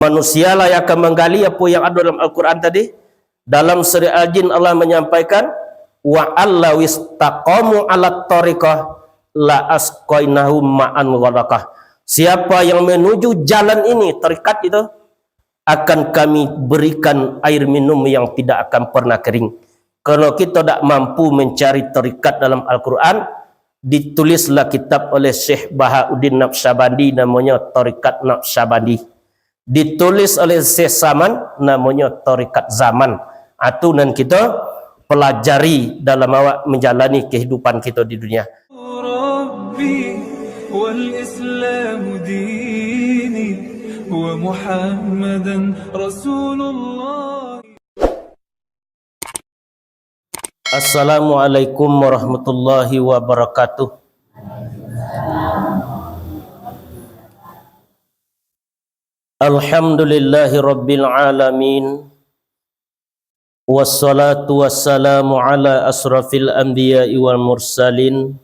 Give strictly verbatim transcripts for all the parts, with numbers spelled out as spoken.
Manusialah yang akan manggali apo yang ado dalam Al-Quran tadi. Dalam surah Al-Jin, Allah manyampaikan, "Wa allawis taqamu alat tariqah la asqainahum ma'an ghadaqah." Siapa yang menuju jalan ini, tarikat itu, akan Kami berikan air minum yang tidak akan pernah kering. Kalau kita dak mampu mencari tarikat dalam Al-Quran, ditulislah kitab oleh Syekh Bahauddin Naqsyabandi, namonyo Tarikat Naqsyabandi. Ditulis oleh Syekh Saman, namonyo Tarikat Zaman. Atu nan kita pelajari dalam awak menjalani kehidupan kita di dunia. Rabbi wal Islamu dini wa Muhammadan Rasulullah. Assalamualaikum warahmatullahi wabarakatuh. Alhamdulillahi rabbil alamin. Wassalatu wassalamu ala asrafil anbiya'i wal mursalin,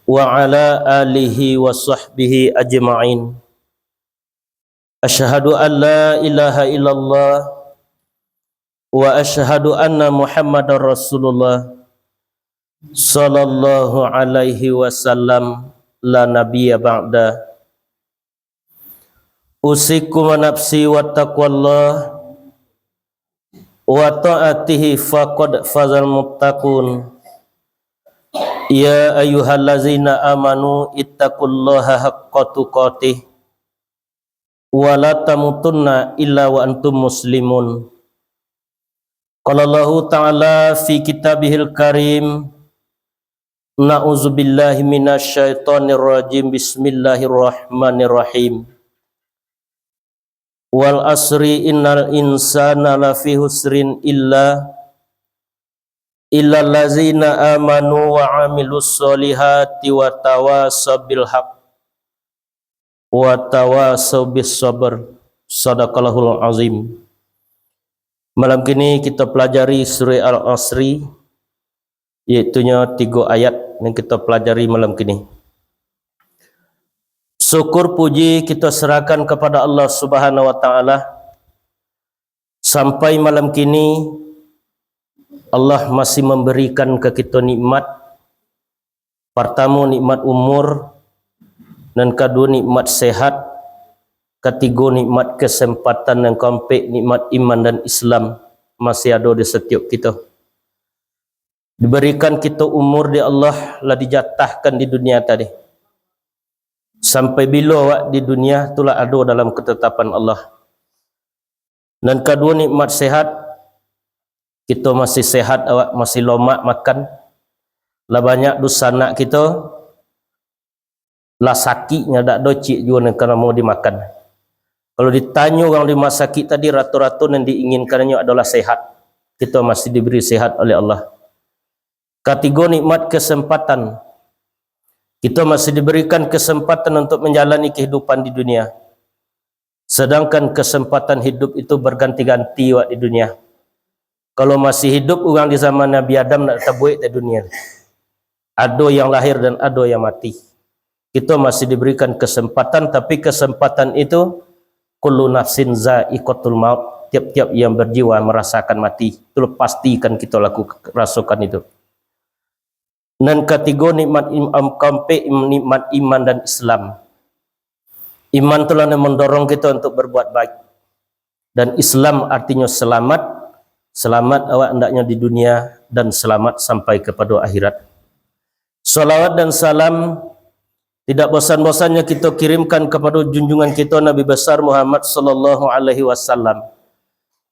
wa ala alihi wa sahbihi ajma'in. Asyhadu an la ilaha illallah, wa asyhadu anna Muhammadar Rasulullah, sallallahu alaihi wasallam, la nabiyya ba'da. Usikum wa nafsi wa taqwallah, wa ta'atihi faqad fazal muttaqun. Ya ayyuhallazina amanu ittaqullaha haqqa tuqatih, wa la tamutunna illa wa antum muslimun. Qala Allahu ta'ala fi kitabihil karim, na'udzubillahi minasyaitonirrajim, bismillahirrahmanirrahim. Wal asri innal insana lafi husrin illa, illallazina amanu wa amilus solihati wa tawasaw bil haq wa tawasaw bis sabr. Sadaqallahul azim. Malam kini kita pelajari surah Al-Asri, yaitunyo tigo ayat yang kita pelajari malam kini. Syukur puji kita serahkan kepada Allah Subhanahu wa Ta'ala. Sampai malam kini, Allah masih memberikan ke kita nikmat. Partamo, nikmat umur. Nan kaduo, nikmat sehat. Katigo, nikmat kesempatan. Nan kaampek, nikmat iman dan Islam masih ado di satiok kito. Diberikan kito umur di Allah, lah dijatahkan di dunia tadi. Sampai bilo awak di dunia, tu lah ado dalam ketetapan Allah. Nan kaduo, nikmat sehat. Kito masih sehat, awak masih lomak makan. Lah banyak dunsanak kito, lah sakik, nyo dak ado ciek juo nan ka namo dimakan. Kalau ditanyo urang di rumah sakik tadi, rato-rato nan diinginkannyo adolah sehat. Kito masih diberi sehat oleh Allah. Katigo, nikmat kesempatan. Kito masih diberikan kesempatan untuk menjalani kehidupan di dunia. Sedangkan kesempatan hidup itu berganti-ganti wak di dunia. Kalau masih hidup urang di zaman Nabi Adam, nak tabuek di dunia. Ado yang lahir dan ado yang mati. Kito masih diberikan kesempatan, tapi kesempatan itu, kullu nafsin za'iqatul maut. Tiap-tiap yang berjiwa merasakan mati. Itu pastikan kito laku-, rasokan itu. Nan katigo, nikmat im-, am-, kaampek im-, nikmat iman dan Islam. Iman tu lah nan mandorong kito untuk berbuat baik. Dan Islam artinyo selamat, selamat awak hendaknyo di dunia, dan selamat sampai kepada akhirat. Salawat dan salam tidak bosan-bosannyo kito kirimkan kepada junjungan kito Nabi Besar Muhammad sallallahu alaihi wasallam,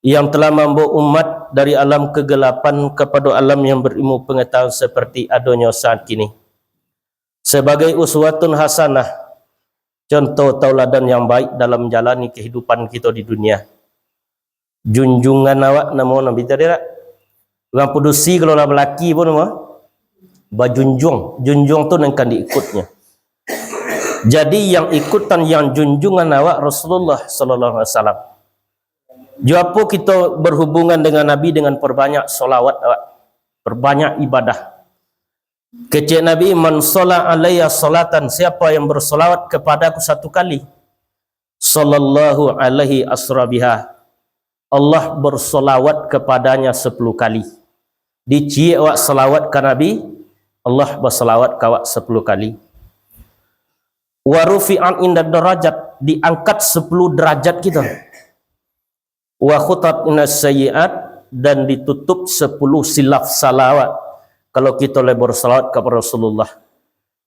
yang telah mambawa umat dari alam kegelapan kepada alam yang berilmu pengetahuan seperti adonyo saat kini. Sebagai uswatun hasanah, contoh tauladan yang baik dalam menjalani kehidupan kito di dunia. Junjungan awak namo Nabi tadi dak? Urang padusi kalau lah balaki pun namo? Bajunjuang. Junjuang tu nan kan diikutnyo. Jadi yang ikutan, yang junjungan awak Rasulullah sallallahu alaihi wasallam. Jo apo kito berhubungan dengan Nabi? Dengan perbanyak salawat awak. Perbanyak ibadah. Kecek Nabi, "Man shalla alayya shalatan," siapa yang bersalawat kepada aku satu kali, sallallahu alaihi asra biha. Allah bersalawat kepadanya sepuluh kali. Diciek awak salawat ka Nabi, Allah bersalawat ka awak sepuluh kali. Wa rufi'at inda darajat, diangkat sepuluh derajat kita. Wa khutat inda sayyiat, dan ditutup sepuluh silaf salawat. Kalau kita lai bersalawat kepada Rasulullah,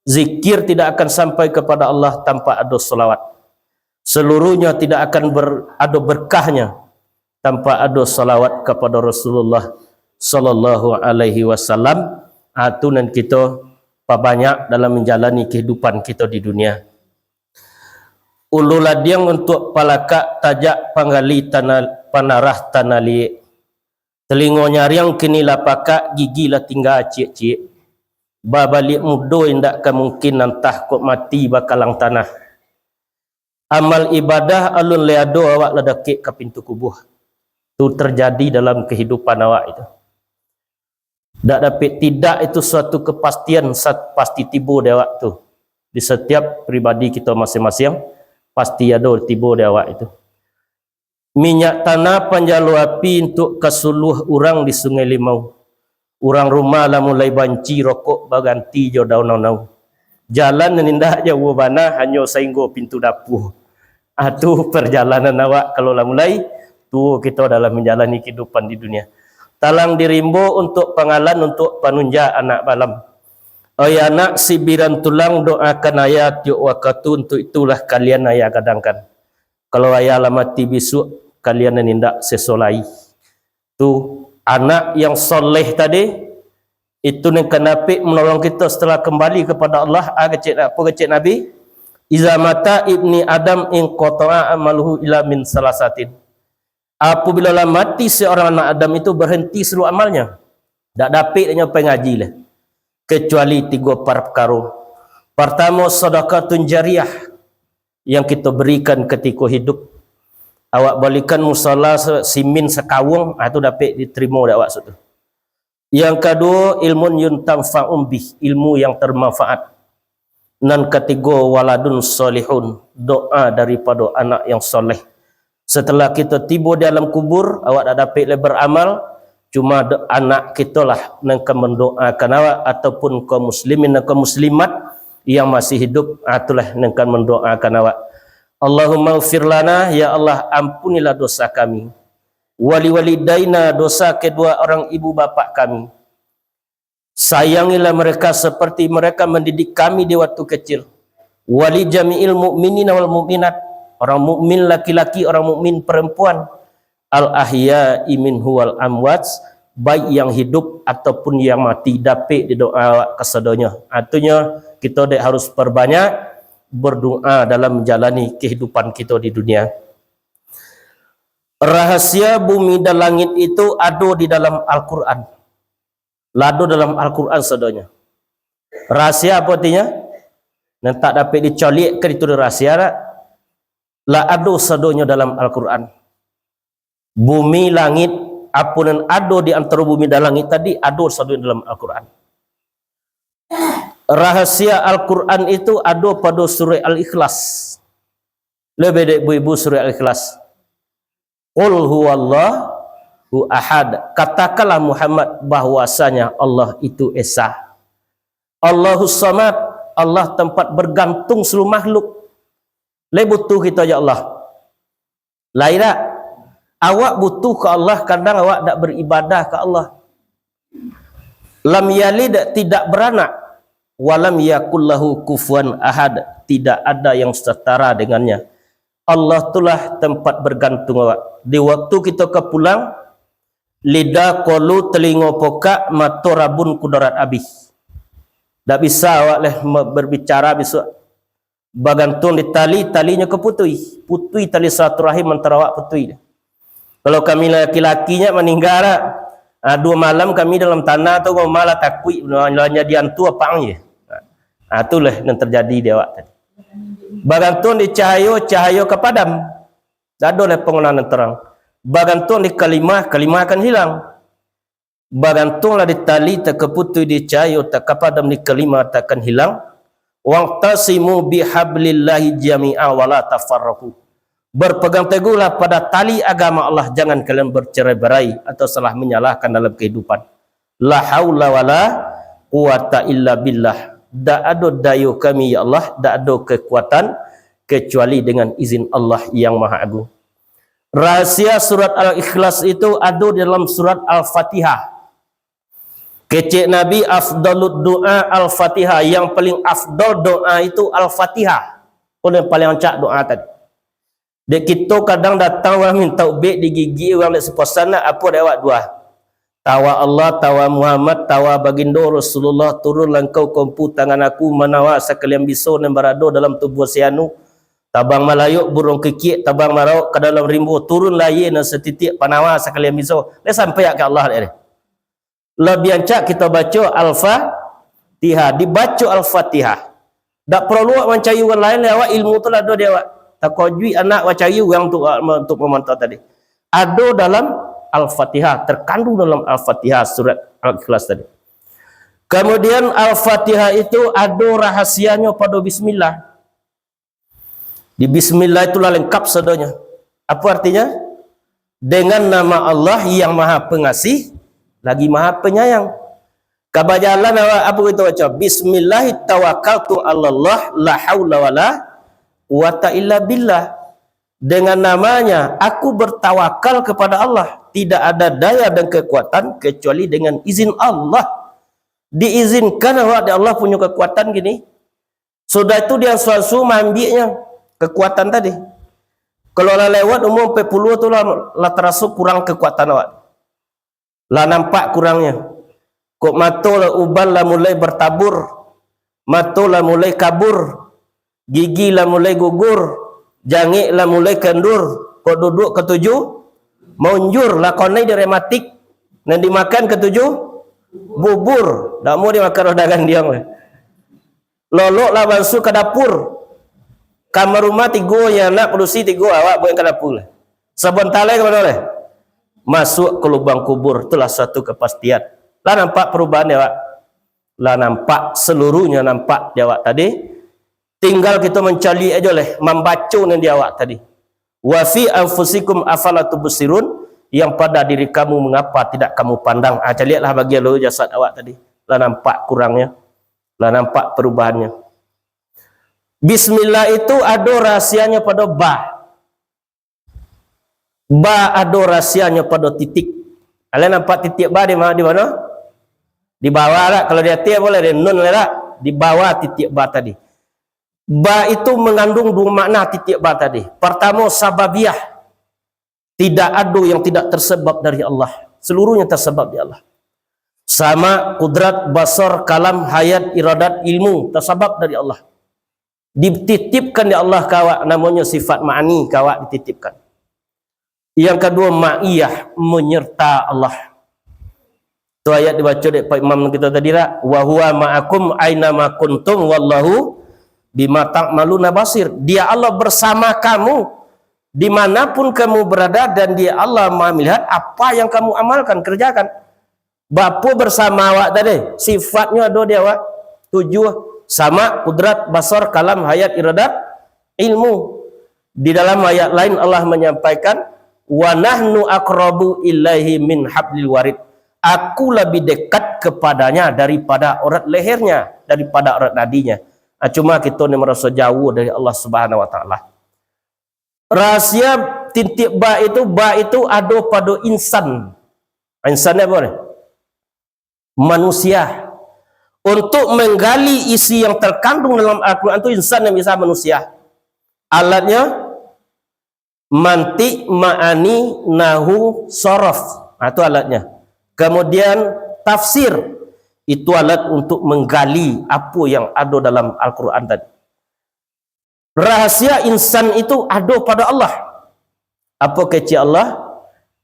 zikir tidak akan sampai kepada Allah tanpa ada salawat. Seluruhnya tidak akan ber-, ada berkahnya tanpa ada salawat kepada Rasulullah sallallahu alaihi wasallam. Ah, tu nan kita pabanyak dalam menjalani kehidupan kita di dunia. Ulu ladiang untuak palakak, tajak panggali tanah, panarah tanah liek. Telingo nyariang kini lah pakak, gigi lah tingga ciek-ciek. Babaliak mudo indak ka mungkin, antah kok mati bakalang tanah. Amal ibadah alun lai ado, awak lah dakek ka pintu kubua. Tu terjadi dalam kehidupan awak itu. Dak dapek tidak itu suatu kepastian, sat-, pasti tibo di awak tu. Di setiap pribadi kita masing-masing, pasti ado tibo di awak itu. Minyak tanah panjalo api untuak ka suluah urang di Sungai Limau. Urang rumah lah mulai banci, rokok baganti jo daun naunau. Jalan nan indak jauah bana, hanyo sainggo pintu dapua. Ah, tu perjalanan awak kalau lah mulai tuo kito dalam manjalani kehidupan di dunia. Talang di rimbo untuak pangalan, untuak panunja anak balam. Oi anak sibiran tulang, doakan ayah tiok wakatu, untuak itulah kalian ayah gadangkan. Kalau ayah lah mati bisuak, kalian nan indak seso lai. Tu, anak yang soleh tadi, itu nan ka dapek manolong kito setelah kembali kepada Allah. Ah, kecek, apo kecek Nabi? "Iza mata ibni Adam inqata'a amaluhu illa min salasatin." Apabila lah mati seorang anak Adam itu, berhenti seluruh amalnya. Dak dapek nyo pai ngaji lah. Kecuali tigo parkaro. Pertamo, sadaqatun jariyah yang kito berikan katiko hidup. Awak balikan musala se-, simin sakawung, ah, tu dapek diterimo dek awak suatu. Yang kaduo, ilmun yuntafa'u bih, ilmu yang termanfaat. Nan katigo, waladun solihun, doa daripado anak yang soleh. Setelah kito tibo di alam kubur, awak dak dapek lai beramal, cuma do-, anak kito lah nan ka mandoakan awak, ataupun kaum muslimin dan kaum muslimat yang masih hidup, ah, itulah nan ka mandoakan awak. Allahumma ghfir lana, ya Allah, ampunilah dosa kami. Wali walidaina, dosa kedua orang ibu bapak kami. Sayangilah mereka seperti mereka mendidik kami di waktu kecil. Wali jami'il mu'minin wal mu'minat, orang mukmin laki-laki, orang mukmin perempuan. Al ahya'i minhu wal amwat, baik yang hidup ataupun yang mati, dapek didoa awak kasadonyo. Artinyo, kito dek harus perbanyak berdoa dalam menjalani kehidupan kito di dunia. Rahasia bumi dan langit itu ado di dalam Al-Quran. Lah ado dalam Al-Quran sadonyo. Rahasia apo artinyo? Nan tak dapek dicaliakkan itu rahasia, dak? Lah ado sadonyo dalam Al-Quran. Bumi, langit, apo nan ado di antaro bumi dan langit tadi, ado sadonyo dalam Al-Quran. Rahasia Al-Quran itu ado pado surah Al-Ikhlas. Lebih dek ibu-ibu, surah Al-Ikhlas. "Qul huwallahu ahad." Katakanlah Muhammad bahwasanya Allah itu Esa. Allahus Samad, Allah tempat bergantung seluruh makhluk. Lai butuh kito jo Allah. Lai dak? Awak butuh ka Allah, kadang awak dak beribadah ka Allah. Lam yalid, tidak beranak. Walam yakul lahu kufuwan ahad, tidak ada yang setara dengannya. Allah tulah tempat bergantung awak. Di waktu kito ka pulang, lidah kolu, telingo pokak, mato rabun, kudarat abih. Dak bisa awak leh me-, berbicara bisuak. Bagantung di tali, talinyo ka putui. Putui tali silaturahim antaro awak putui. Kalau kami laki-laki nyo maningga, ah, duo malam kami dalam tanah tu, malah takuik, lah jadi antu apak je. Ah, tu lah nan terjadi di awak tadi. Bagantung di cahayo, cahayo ka padam. Dak ado lai panggunaan nan terang. Bagantung di kalimah, kalimah akan hilang. Bagantunglah di tali, tak ka putui, di cahayo, tak ka padam, di kalimah, tak akan hilang. "Wa'tasimu bihablillahi jami'a wa la tafarraqu." Berpegang teguhlah pada tali agama Allah, jangan kalian bercerai-berai atau salah menyalahkan dalam kehidupan. La haula wala quwata illa billah. Dak ado dayo kami, ya Allah, dak ado kekuatan kecuali dengan izin Allah yang Maha Agung. Rahasia surat Al-Ikhlas itu ado dalam surat Al-Fatihah. Kecek Nabi, "Afdalud du'a Al-Fatihah." Yang paling afdal doa itu Al-Fatihah. Ko nan paling rancak doa tadi. Dek kito kadang datang urang minta ubek, digigik urang dek saposan, nak apo dek awak doa? Tawa Allah, tawa Muhammad, tawa Bagindo Rasulullah, turunlah Engkau ka ampu tangan aku, manawa sakalian biso nan barado dalam tubuah si anu. Tabang malayok buruang kikiak, tabang marauk ka dalam rimbo, turunlah aia nan satitiak, panawa sakalian biso. Lai sampai ka Allah dek. Labiah rancak kito baco Al-Fatihah, dibaco Al-Fatihah. Dak paralu awak mancari urang lain, lewat ilmu tu lah ado di awak. Takajuik anak awak cari urang tu, ah, untuk mamantau tadi. Ado dalam Al-Fatihah, terkandung dalam Al-Fatihah surat Al-Ikhlas tadi. Kemudian Al-Fatihah itu ado rahasianyo pado bismillah. Di bismillah itulah lengkap sadonyo. Apa artinya? Dengan nama Allah yang Maha Pengasih, lagi Maha Penyayang. Ka bajalan awak, apa kito baco? "Bismillahi tawakkaltu 'alallah, la haula wala quwata illa billah." Dengan namanya, aku bertawakal kepada Allah. Tidak ada daya dan kekuatan kecuali dengan izin Allah. Diizinkan awak dek Allah punyo kekuatan kini. Sudah itu, diansua-ansua maambiaknyo kekuatan tadi. Kalau lah lewat umur ampek puluah tu lah, lah taraso kurang kekuatan awak. Lah nampak kurangnyo. Kok mato lah uban lah mulai bertabur, mato lah mulai kabur, gigi lah mulai gugur, jangek lah mulai kendur. Kok duduak katuju maunjur, lah konai di rematik, nan dimakan katuju bubur, dak mau dimakan roda gandiang lah. Lolok lah bansu ka dapur. Kamar rumah tigo, yang anak padusi tigo, awak buek ka dapur lah. Sabanta lai ka mano lai? Masuak ka lubang kubur, itulah suatu kepastian. Lah nampak perubahan di awak? Lah nampak, seluruhnyo nampak di awak tadi. Tinggal kito mancaliak ajo lai, mambaco nan di awak tadi. "Wa fi anfusikum afala tubsirun," yang pada diri kamu, mengapa tidak kamu pandang? Ah, caliaklah bagian luar jasad awak tadi. Lah nampak kurangnyo. Lah nampak perubahannyo. Bismillah itu ado rahasianyo pado ba. Ba ado rahasianyo pado titik. Alah nampak titik ba di ma-, di mano? Di bawah lah. Kalau di ateh boleh, di nun lah. Di bawah titik ba tadi. Ba itu mengandung dua makna titik ba tadi. Pertamo, sababiah. Tidak ado yang tidak tersebab dari Allah. Seluruhnya tersebab di Allah. Sama, kudrat, basar, kalam, hayat, iradat, ilmu, tersebab dari Allah. Dititipkan di Allah ka awak, namonyo sifat ma'ani ka awak dititipkan. Yang kaduo, ma'iyah, menyerta Allah. Tu ayat dibaco dek Pak Imam kito tadi lah, "Wa huwa ma'akum aina ma kuntum wallahu bima ta'maluna basir." Dia Allah bersama kamu dimanapun kamu berada, dan Dia Allah Maha melihat apa yang kamu amalkan, kerjakan. Bapa bersama awak tadi, sifatnyo ado di awak. Tujuh, sama, kudrat, basar, kalam, hayat, iradat, ilmu. Di dalam ayat lain Allah menyampaikan, "Wa nahnu aqrabu ilaihi min hablil warid." Aku lebih dekat kepadanya daripada urat lehernya, daripada urat nadinya. Ah, cuma kito ni maraso jauah dari Allah Subhanahu wa Taala. Rahasia titik ba itu, ba itu ado pado insan. Insan ni apo ni? Manusia. Untuk menggali isi yang terkandung dalam Al-Quran tu, insan yang bisa manusia. Alatnya, mantik, ma'ani, nahu, sorof. Nah, itu alatnya. Kemudian, tafsir. Itu alat untuk menggali apa yang ada dalam Al-Quran tadi. Rahasia insan itu ado pado Allah. Apo kecek Allah?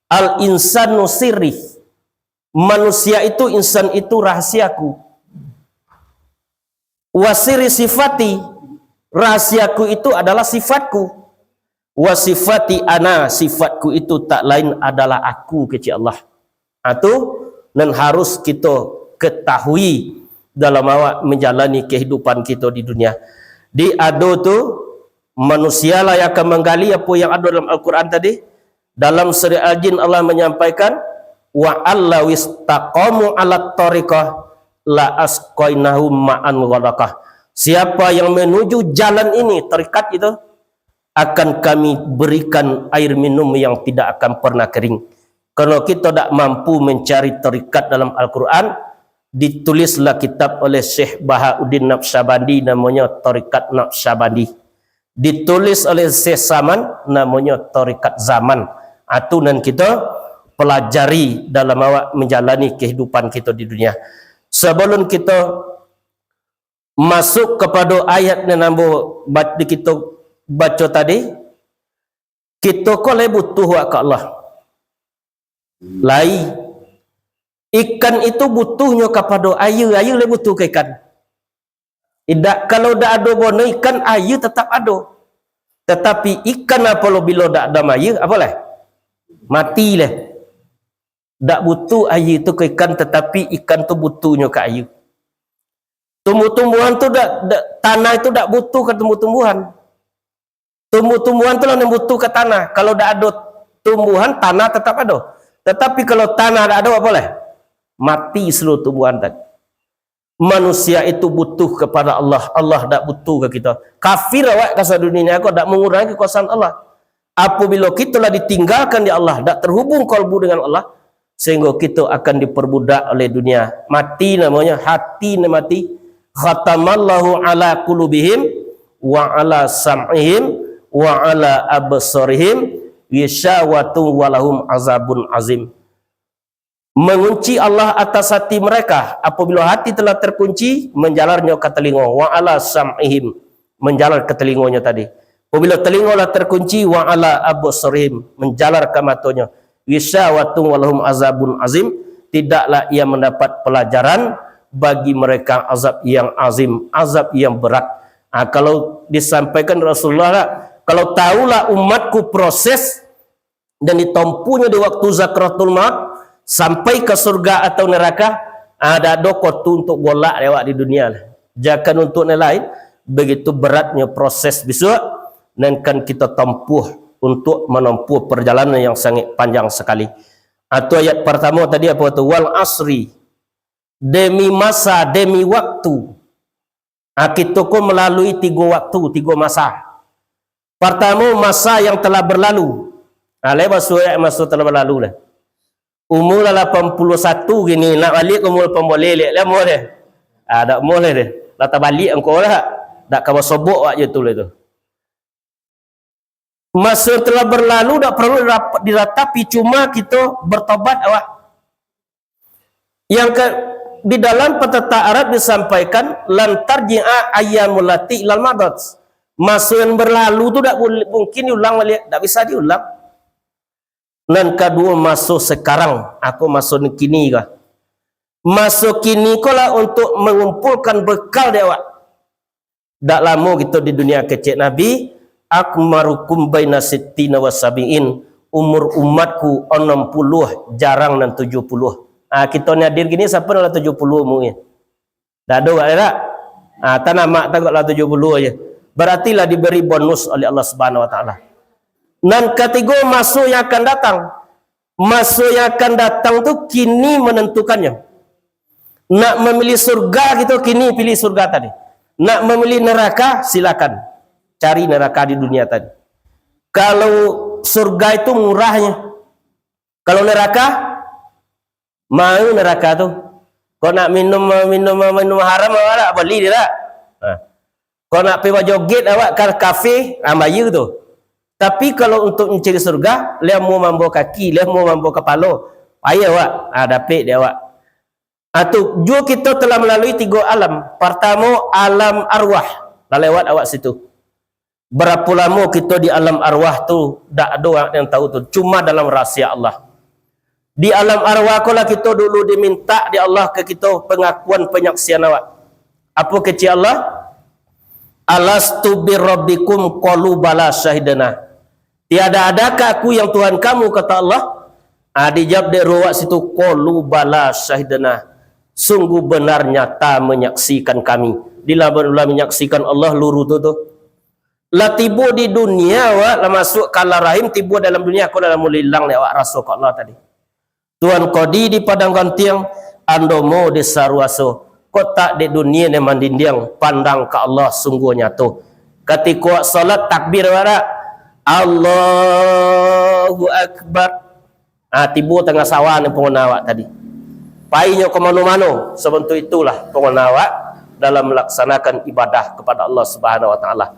"Al-insanu sirri." Manusia itu, insan itu rahasiaku. "Wa sirri sifati." Rahasiaku itu adalah sifatku. "Wa sifati ana." Sifatku itu tak lain adalah aku, kecek Allah. Ha, tu nan harus kito ketahui dalam awak manjalani kahidupan kito di dunia. Di ado tu, Manusialah yang akan manggali apo yang ado dalam Al-Quran tadi. Dalam surah Al-Jin Allah manyampaikan, "Wa allaw istaqamu alat thariqah la asqainahum ma'an ghadaqah." Siapa yang menuju jalan ini, tarikat itu, akan Kami berikan air minum yang tidak akan pernah kering. Karena kita tak mampu mencari tarikat dalam Al-Quran, ditulislah kitab oleh Syekh Bahauddin Naqsyabandi, namanya Tarikat Naqsyabandi. Ditulis oleh Syekh Saman, namanya Tarikat Zaman. Atu nan kita pelajari dalam awak menjalani kehidupan kita di dunia. Sebelum kita masuk kepada ayat nan ambo ba-, di kita baca tadi, kita ko lai butuh wak ka Allah. Lai. Ikan itu butuhnyo kapado aia, aia lai butuh ka ikan. Indak, kalau dak ado bono ikan, aia tetap ado. Tetapi ikan apabilo dak ado aia, apo lai? Mati lai. Dak butuh aia tu ka ikan, tetapi ikan tu butuhnyo ka aia. Tumbuh-tumbuhan tu dak, dak, tanah itu dak butuh ka tumbuh-tumbuhan. Tumbuh-tumbuhan tu lah nan butuh ka tanah. Kalau dak ado tumbuhan, tanah tetap ado. Tetapi kalau tanah dak ado, apo lai? Mati seluruh tumbuhan tadi. Manusia itu butuh kepada Allah. Allah dak butuh ka kita. Kafir awak ka sadunia ko dak mangurangi kekuasaan Allah. Apabila kita lah ditinggalkan di Allah, dak terhubung kalbu dengan Allah, sehingga kita akan diperbudak oleh dunia. Mati namanya, hati nan mati. Khatamallahu ala qulubihim wa ala sam'ihim wa ala absarihim ghisyawatun wa lahum azabun azim. Mangunci Allah atas hati mereka. Apabila hati telah terkunci, manjalarnyo ka talingo. Wa ala sam'ihim, manjalar ka talingonyo tadi. Apabila talingo lah terkunci, wa ala absarihim, manjalar ka matonyo. Ghisyawatun wa lahum azabun azim, tidaklah ia mendapat pelajaran, bagi mereka azab yang azim, azab yang berat. Ah, kalau disampaikan Rasulullah lah, kalau tahulah umatku proses dan ditompuhnyo di waktu sakaratul maut, sampai ka surga atau neraka, ah, dak ado ko tu untuk golak dek awak di dunia lah. Jankan untuk nan lain, begitu beratnyo proses bisuak, nan kan kita tempuh untuk menempuh perjalanan yang sangat panjang sekali. Atau ayat pertama tadi apa tu? Wal asri, demi masa, demi waktu. Ah, kito ko melalui tigo waktu, tigo masa. Pertamo, masa yang telah berlalu. Ah, lai basuo maso telah berlalu lah. Umur lah lapan puluh satu kini, nak baliak ka umur lapan baleh, lai amuah deh. Ah, dak amuah lai deh. Lah tabaliak angko lah. Dak ka basobok awak je tu lai tu. Maso yang telah berlalu dak perlu dirap-, diratapi, cuma kito bertobat awak. Yang ke, di dalam Petatah Arab disampaikan, "Lan tarji'a ayyamul lati ilal madat." Maso yang berlalu tu dak bul-, mungkin diulang baliak, dak bisa diulang. Nan kaduo, maso sekarang, ako maso kini ko. Maso kini ko lah untuk mengumpulkan bekal dek awak. Dak lamo kito di dunia kecek Nabi, "Akmarukum baina sittina wa sabiin." Umur umatku anam puluah, jarang nan tujuah puluah. Ah, kito ni hadir kini, siapa nan lah tujuah puluah umurnyo? Dak ado, dak, dak? Ah, tanamak tagok lah tujuah puluah aja. Berarti lah diberi bonus oleh Allah Subhanahu Wa Taala. Nan katigo, maso yang akan datang. Maso yang akan datang tu kini menentukannyo. Nak memilih surga kito, kini pilih surga tadi. Nak memilih neraka, silakan. Cari neraka di dunia tadi. Kalau surga itu murahnyo. Kalau neraka, mahal neraka tu. Kau nak minum, minum, minum haram, awak tak beli dia tak? Ha. Kau nak pai bajoget awak ka kafe, ah, bayar tu. Tapi kalau untuk mencari surga, lai amuah mambo kaki, lai amuah mambo kapalo. Payah awak, ah, dapek dek awak. Ah, tu, juo kito telah melalui tigo alam. Pertamo, alam arwah. Lah lewat awak situ. Barapo lamo kito di alam arwah tu, dak ado urang yang tahu tu. Cuma dalam rahasia Allah. Di alam arwah ko lah kito dulu dimintak dek Allah ka kito pengakuan penyaksian awak. Apo kecek Allah? "Alastu birabbikum?" Qalu, "Bala, syahidna." "Tiada adakah Aku yang Tuhan kamu?" kata Allah. Ah, dijawab dek ruh awak situ, "Qalu, bala, syahidna." Sungguh benar nyata menyaksikan kami. Di laban ulah menyaksikan Allah luru tu tu. Lah tibo di dunia, awak lah masuak ka alam rahim, tibo dalam dunia, ko lah mulai ilang dek awak raso ka Allah tadi. Tuan Kodi di Padang Gantiang, Andomo di Saruaso. Kotak di dunia nan mandindiang, pandang ka Allah sungguah nyato. Katiko awak salat, takbir awak dak? Allahu Akbar. Ah, tibo tangah sawah ni pangana awak tadi. Painyo ka mano-mano, sabantuk itulah pangana awak dalam melaksanakan ibadah kepada Allah Subhanahu Wa Taala.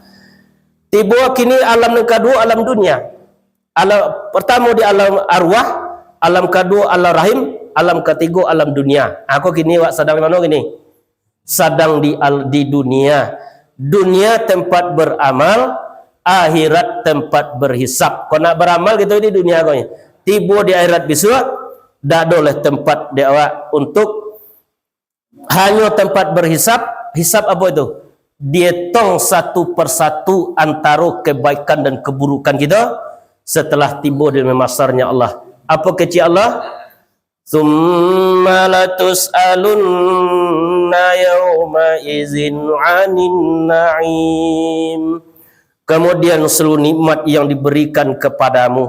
Tibo kini alam nan kaduo, alam dunia. Alam pertamo di alam arwah, alam kaduo alam rahim, alam katigo alam dunia. Ako kini awak sadang di mano kini? Sadang di al-, di dunia. Dunia tempat beramal, akhirat tempat berhisab. Kau nak beramal gitu di dunia kau ni. Tibo di akhirat bisuak, dak ado lah tempat di awak untuk, hanyo tempat berhisab. Hisab apo itu? Dietong satu persatu antaro kebaikan dan keburukan kita setelah tibo di mahsyarnya Allah. Apo kecek Allah? "Tsumma latus'alunna yauma idzin 'anin na'im." Kemudian seluruh nikmat yang diberikan kepadamu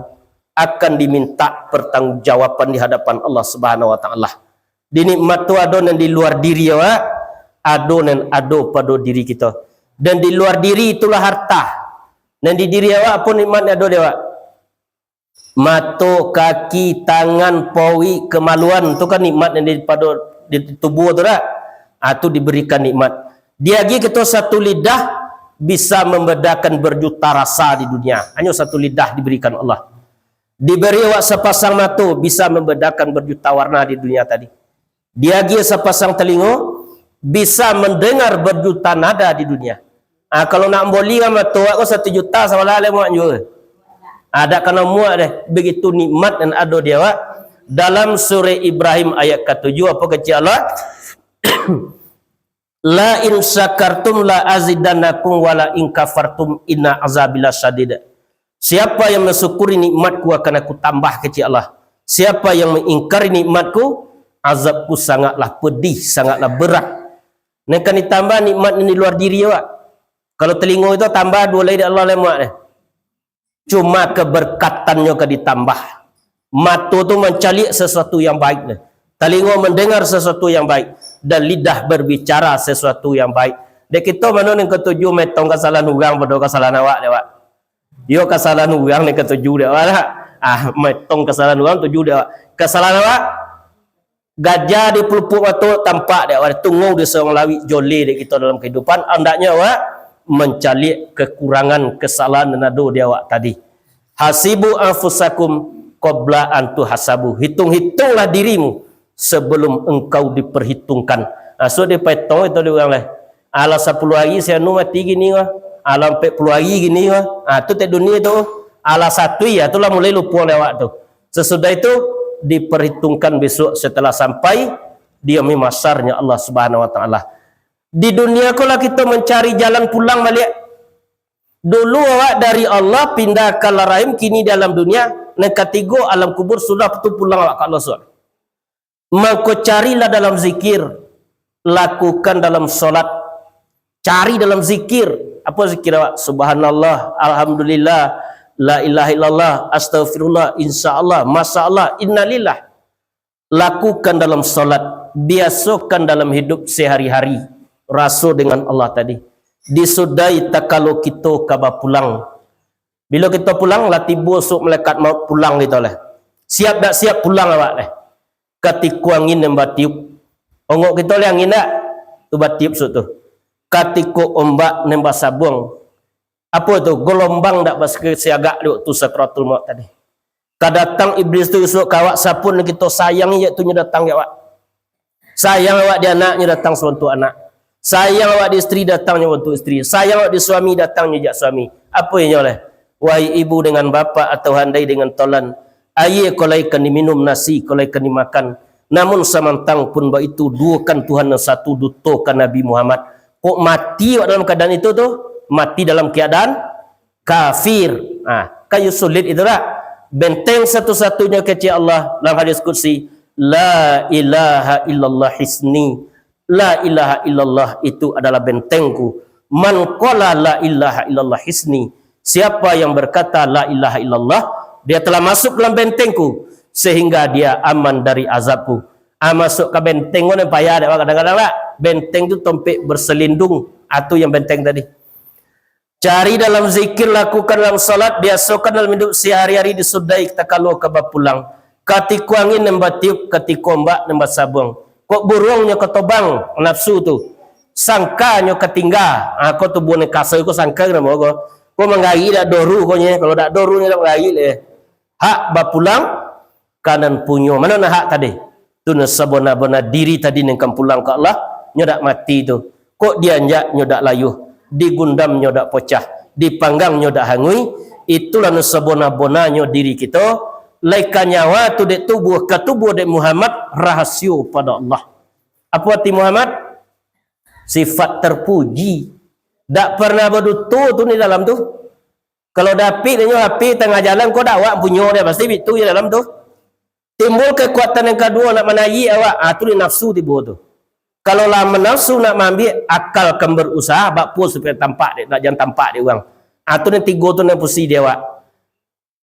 akan diminta pertanggungjawaban di hadapan Allah Subhanahu Wa Taala. Di nikmat tu ado nan di luar diri awak, ado nan ado pado diri kito. Dan di luar diri itulah harta. Nan di diri awak apo nikmat nan ado di awak? Mato, kaki, tangan, paruik, kamaluan, tu kan nikmat nan di pado di tubuah tu dak? Ah, tu diberikan nikmat. Diagiah kito satu lidah bisa membedakan berjuta rasa di dunia. Hanyo satu lidah diberikan Allah. Diberi awak sapasang mato bisa membedakan berjuta warna di dunia tadi. Diagiah sapasang talingo bisa mendengar berjuta nada di dunia. Ah, kalau nak mamboli kan mato awak ko satu juta sabalah lai muak juo. Ah, dak kana muak deh. Begitu nikmat nan ado di awak. Dalam surah Ibrahim ayat katujuh, apo kecek Allah? "La in syakartum la azidannakum wa la in kafartum inna azabi lasyadid." Siapa yang mensyukuri nikmat-Ku akan Aku tambah, kecek Allah. Siapa yang mengingkari nikmat-Ku, azab-Ku sangatlah pedih, sangatlah berat. Nan kan ditambah nikmat nan di luar diri awak. Kalau talingo itu tambah duo lai dek Allah lai muak deh. Cuma keberkatannyo ka ditambah. Mato tu mancaliak sesuatu yang baik deh. Talingo mendengar sesuatu yang baik. Dan lidah berbicara sesuatu yang baik. Dek kito mano nan katuju maetong kasalahan urang pado kasalahan awak dek awak? Yo, kasalahan urang nan katuju dek awak lah. Ah, maetong kasalahan urang tuju dek awak. Kasalahan awak? Gajah di pelupuk mato tampak dek awak, tungau di surang lauik joleh dek kito dalam kehidupan, andaknyo awak mancaliak kekurangan, kesalahan nan ado di awak tadi. "Hasibu anfusakum qabla an tuhasabu." Hitung-hitunglah dirimu sebelum engkau diperhitungkan. Asuak dipaetong itu di urang lai. Alah sapuluah ari si anu mati gini ko. Alah ampek puluah ari gini ko. Ah, tu tek dunia tu. Alah satu ya, tu lah mulai lupo dek awak tu. Sesudah itu, diperhitungkan besok setelah sampai di yaumil mahsyarnya Allah Subhanahu Wa Taala. Di dunia ko lah kito mancari jalan pulang baliak. Dulu awak dari Allah pindah ka alam rahim, kini di alam dunia, nan katigo alam kubur, sudah tu pulang awak ka Allah Subhanahu. Mangko carilah dalam zikir, lakukan dalam solat, cari dalam zikir. Apo zikir awak? Subhanallah, alhamdulillah, la ilaha illallah, astagfirullah, insya Allah, masya Allah, innalillah. Lakukan dalam solat, biasokan dalam hidup sehari-hari, raso dengan Allah tadi. Disudai takalo kito ka bapulang. Bilo kito pulang, lah tibo suruik malaikat maut pulang kito lah. Siap dak siap pulang awak lah. Katiko angin nan batiup, ongok kito lai angin dak? Tu batiup suruik tu. Katiko ombak nan basabuang, apo tu, galombang dak basiagak di waktu sakaratul maut tadi. Ka datang iblis tu suruik ka awak, sapo nan kito sayangi, iyo tu nyo datang ka awak. Sayang awak di anak, nyo datang sabantuak anak. Sayang awak di isteri, datang nyo bantuak isteri. Sayang awak di suami, datang nyo jak suami. Apo inyo lah? Wahai ibu dengan bapak, atau handai dengan tolan, aia ko lai ka diminum, nasi ko lai ka dimakan. Namun samantang pun baitu, duokan Tuhan nan satu, duokan Nabi Muhammad. Kok mati awak dalam keadaan itu tu? Mati dalam keadaan kafir. Ah, kayu sulit itu dak? Benteng satu-satunya kecek Allah dalam hadis qudsi, "La ilaha illallah hisni." La ilaha illallah itu adalah bentengku. "Man qala la ilaha illallah hisni." Siapa yang berkata la ilaha illallah, dia telah masuk dalam bentengku, sehingga dia aman dari azabku. Ah, masuk ka benteng ko nan payah dek, kadang-kadang lah. Benteng tu tompek berselindung, ah, tu yang benteng tadi. Cari dalam zikir, lakukan dalam salat, biasokan dalam idup sehari-hari, disudahi takalo ka bapulang. Katiko angin nan batiup, katiko ombak nan basabuang. Kok buruang nyo ka tobang, nafsu tu. Sangka nyo ka tingga. Ha, ko tubuah nan kasa ko sangka namo ko. Ko manggarik dak doh ruh ko nyo, kalau dak doh ruh nyo dak manggarik leh. Hak bapulang ka nan punyo. Mano nan hak tadi? Tu nan sabana-bana diri tadi nan ka pulang ka Allah, nyo dak mati tu. Kok dianjak nyo dak layuah, digundam nyo dak pocah, dipanggang nyo dak hanguih, itulah nan sabana-bananyo diri kito, lai ka nyawa tu dek tubuah, ka tubuah dek Muhammad, rahasio pado Allah. Apo arti Muhammad? Sifat terpuji. Dak pernah baduto tu di dalam tu. Kalau dapik nyo H P tangah jalan, ko dak awak punyo dia, pasti bitu je dalam tu. Timbul kekuatan yang kaduo nak manayik awak, ah, tu di nafsu tibo tu. Kalau lah manafsu nak maambiak, akal kan berusaha, bak pun supaya tampak dek, nak jan tampak dek urang. Ah, tu nan tigo tu nan pusi di awak.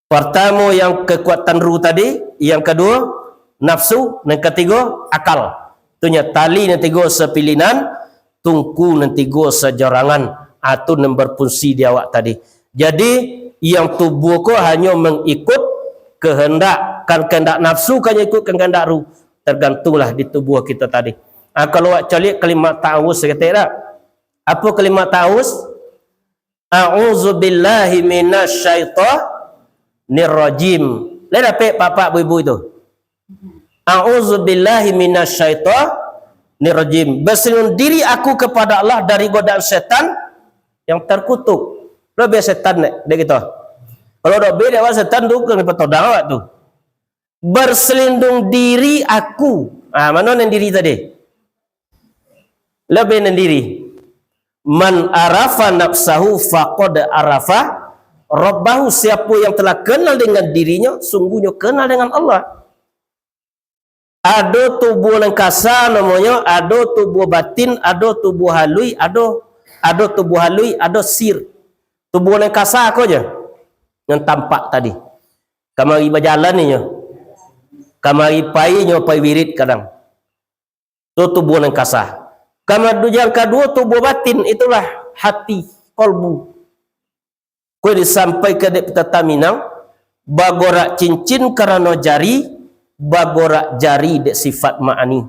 Partamo yang kekuatan ruh tadi, yang kaduo nafsu, nan katigo akal. Tu nyo tali nan tigo sapilinan, tungku nan tigo sajarangan, ah, tu nan berfungsi di awak tadi. Jadi, yang tubuh ko hanyo mengikut kehendak, kan kehendak nafsu, kan ikut kehendak ruh, tergantunglah di tubuh kita tadi. Ah, kalau awak caliak kalimat ta'awuz saketek dak? Apo kalimat ta'awuz? "A'udzubillahi minasyaitonirrajim." Lai dapek, Bapak, Ibu-ibu itu? "A'udzubillahi minasyaitonirrajim." Berselindung diri aku kepada Allah dari godaan setan yang terkutuk. Lebih setan dek, dek kita. Kalau dak beda awak setan tu, kena petodang awak tu. Berselindung diri aku. Ah, mano nan diri tadi? Lebih nan diri. "Man arafa nafsahu faqad arafa rabbahu." Siapo yang telah kenal dengan dirinyo, sungguhnyo kenal dengan Allah. Ado tubuah nan kasa namonyo, ado tubuah batin, ado tubuah halui, ado, ado tubuah halui, ado sir. Tubuah nan kasa ko je, nan tampak tadi. Kamari bajalan inyo. Kamari pai inyo pai wirid kadang. Tu tubuah nan kasa. Kamari yang kaduo tubuah batin, itulah hati, kolbu. Kok disampaikan dek pepatah Minang, bagorak cincin karano jari, bagorak jari dek sifat ma'ani.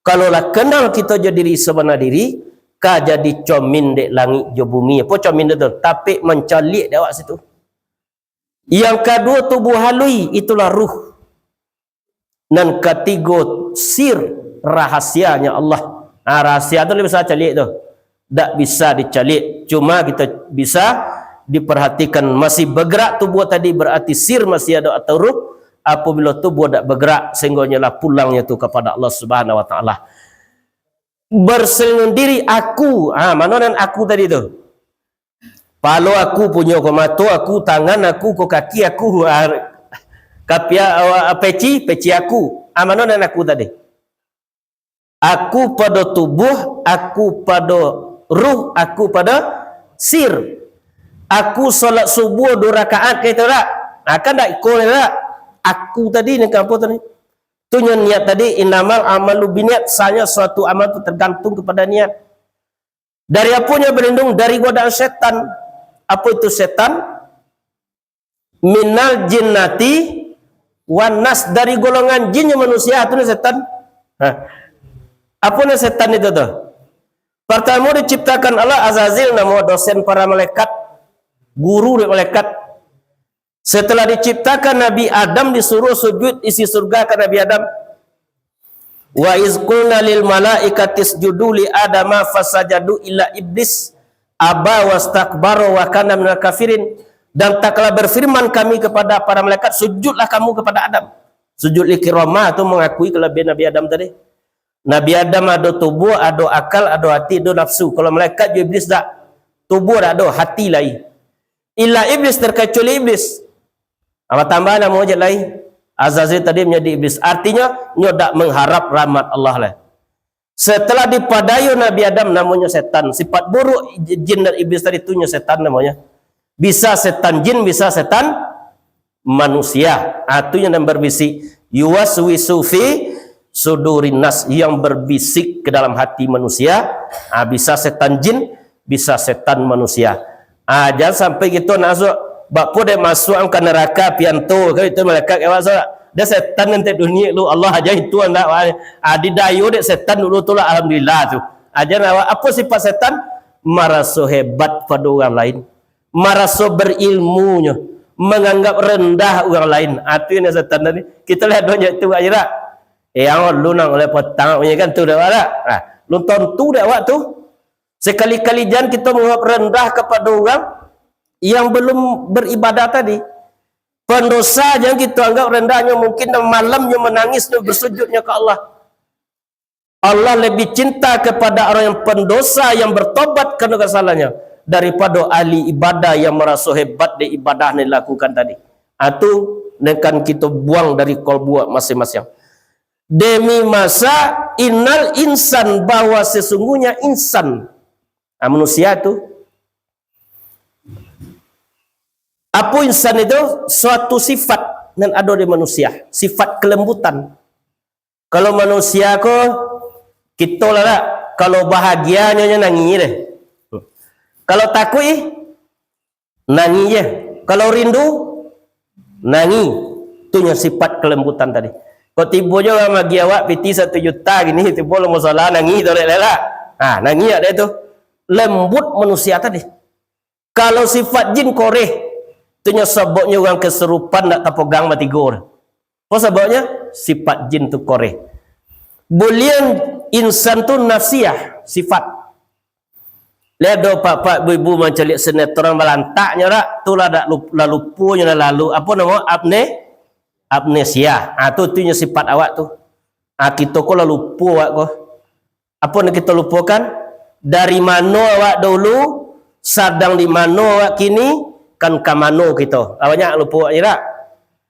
Kalau lah kenal kito jo diri sabana diri, ka jadi comin dek langik jo bumi. Apo comin tu? Tapek mancaliak dek awak situ. Yang kaduo tubuh halui, itulah ruh. Nan katigo sir, rahasianya Allah. Nah, rahasia tu ndak bisa caliak tu. Ndak bisa dicaliak. Cuma kita bisa diperhatikan masih bergerak tubuh tadi, berarti sir masih ada atau ruh. Apabila tubuh ndak bergerak, sehingga nyo lah pulangnyo tu kepada Allah Subhanahu Wa Taala. Berselindung diri aku. Ha, mano nan aku tadi tu? Palo aku punyo ko, mato aku, tangan aku ko, kaki aku, ah, kapia, ah, peci, peci aku. Ah, mano nan aku tadi? Aku pado tubuh, aku pado ruh, aku pado sir. Aku salat subuh duo rakaat, kato dak? Ah, kan dak iko dak? Aku tadi ni, apo tadi? Tu nyo niat tadi, innamal amalu biniat, sanya suatu amal tu tergantung kepada niat. Dari apo nyo berlindung? Dari godaan setan. Apo itu setan? Minal jinnati wan nas, dari golongan jin jo manusia, tu nyo setan. Ha. Apo nyo setan itu tu? Pertamo diciptakan Allah Azazil, namo dosen para malaikat, guru dari malaikat. Setelah diciptakan Nabi Adam, disuruh sujud isi surga ka Nabi Adam. "Wa iz qulna lil malaikati isjudu li Adama fasajadu illa iblis aba wastakbara wa kana minal kafirin." Dan tatkala berfirman Kami kepada para malaikat, "Sujudlah kamu kepada Adam." Sujud li kiramah tu mengakui kelebihan Nabi Adam tadi. Nabi Adam ado tubuh, ado akal, ado ati, ado nafsu. Kalau malaikat jo iblis dak, tubuh dak ado, hati lai. Illa iblis, terkecuali iblis. Apo tambah namo je lai? Azazil tadi menjadi iblis. Artinyo, nyo dak mengharap rahmat Allah lai. Setelah dipadayo Nabi Adam, namonyo setan. Sifat buruk jin dan iblis tadi tu nyo setan namonyo. Bisa setan jin, bisa setan manusia. Ah, tu yang berbisik. Yuwaswisu fi sudurin nas, yang berbisik ke dalam hati manusia. Ah, bisa setan jin, bisa setan manusia. Ah, jangan sampai kito nak masuk, bak ko dek masuk ka neraka pian tu, kan itu malaikat awak, so. Dia setan nanti dunia lu, Allah aja itu andak, ah, didayo dek setan dulu tu lah, alhamdulillah tu. Aja awak, apa sifat setan? Maraso hebat pada orang lain. Maraso berilmunyo, menganggap rendah orang lain. Ah, tu yang setan tadi. Kita lihat banyak tu, Pak Ira. Eh, yang lu nang oleh petang punya kan tu dah, Pak. Ah, lu tontu dah awak tu. Sekali-kali jan kita menganggap rendah kepada orang yang belum beribadah tadi. Pendosa jan kita anggap rendahnyo, mungkin malamnyo menangisnyo, bersujudnyo ke Allah. Allah lebih cinta kepada orang yang pendosa yang bertobat karena kesalahannya daripada ahli ibadah yang merasa hebat di ibadah yang dilakukan tadi. Atu dengan kita buang dari kalbu masing-masing. Demi masa innal insan, bahwa sesungguhnya insan, ah, manusia tu, apa insan itu? Suatu sifat yang ada di manusia, sifat kelembutan. Kalau manusia ko, kito lah dak, kalau bahagia nyo, nyo nangih deh. Kalau takuik, nangih je. Kalau rindu, nangih. Tu nyo sifat kelembutan tadi. Kok tibo jo urang magi awak piti satu juta gini, tibo lo musala nangih tu dek lah. Ha, nangih dek tu. Lembut manusia tadi. Kalau sifat jin koreh, tu nyo sababnyo urang kesurupan nak tapogang batigo. Apa sababnyo? Sifat jin tu koreh. Bulian insan tu nafsiah, sifat. Lihat do pak-pak ibu-ibu mancaliak sinetron balantaknyo dak? Tu lah dak lup-, lah lupo nyo lah lalu. Apa namo? Apne-, amnesia. Ah, tu, tu nyo sifat awak tu. Ah, kito ko lah lupo awak ko. Apo nan kito lupokan? Dari mano awak dulu, sadang di mano awak kini, kan ka mano kito. Lah banyak lupo awak ni dak?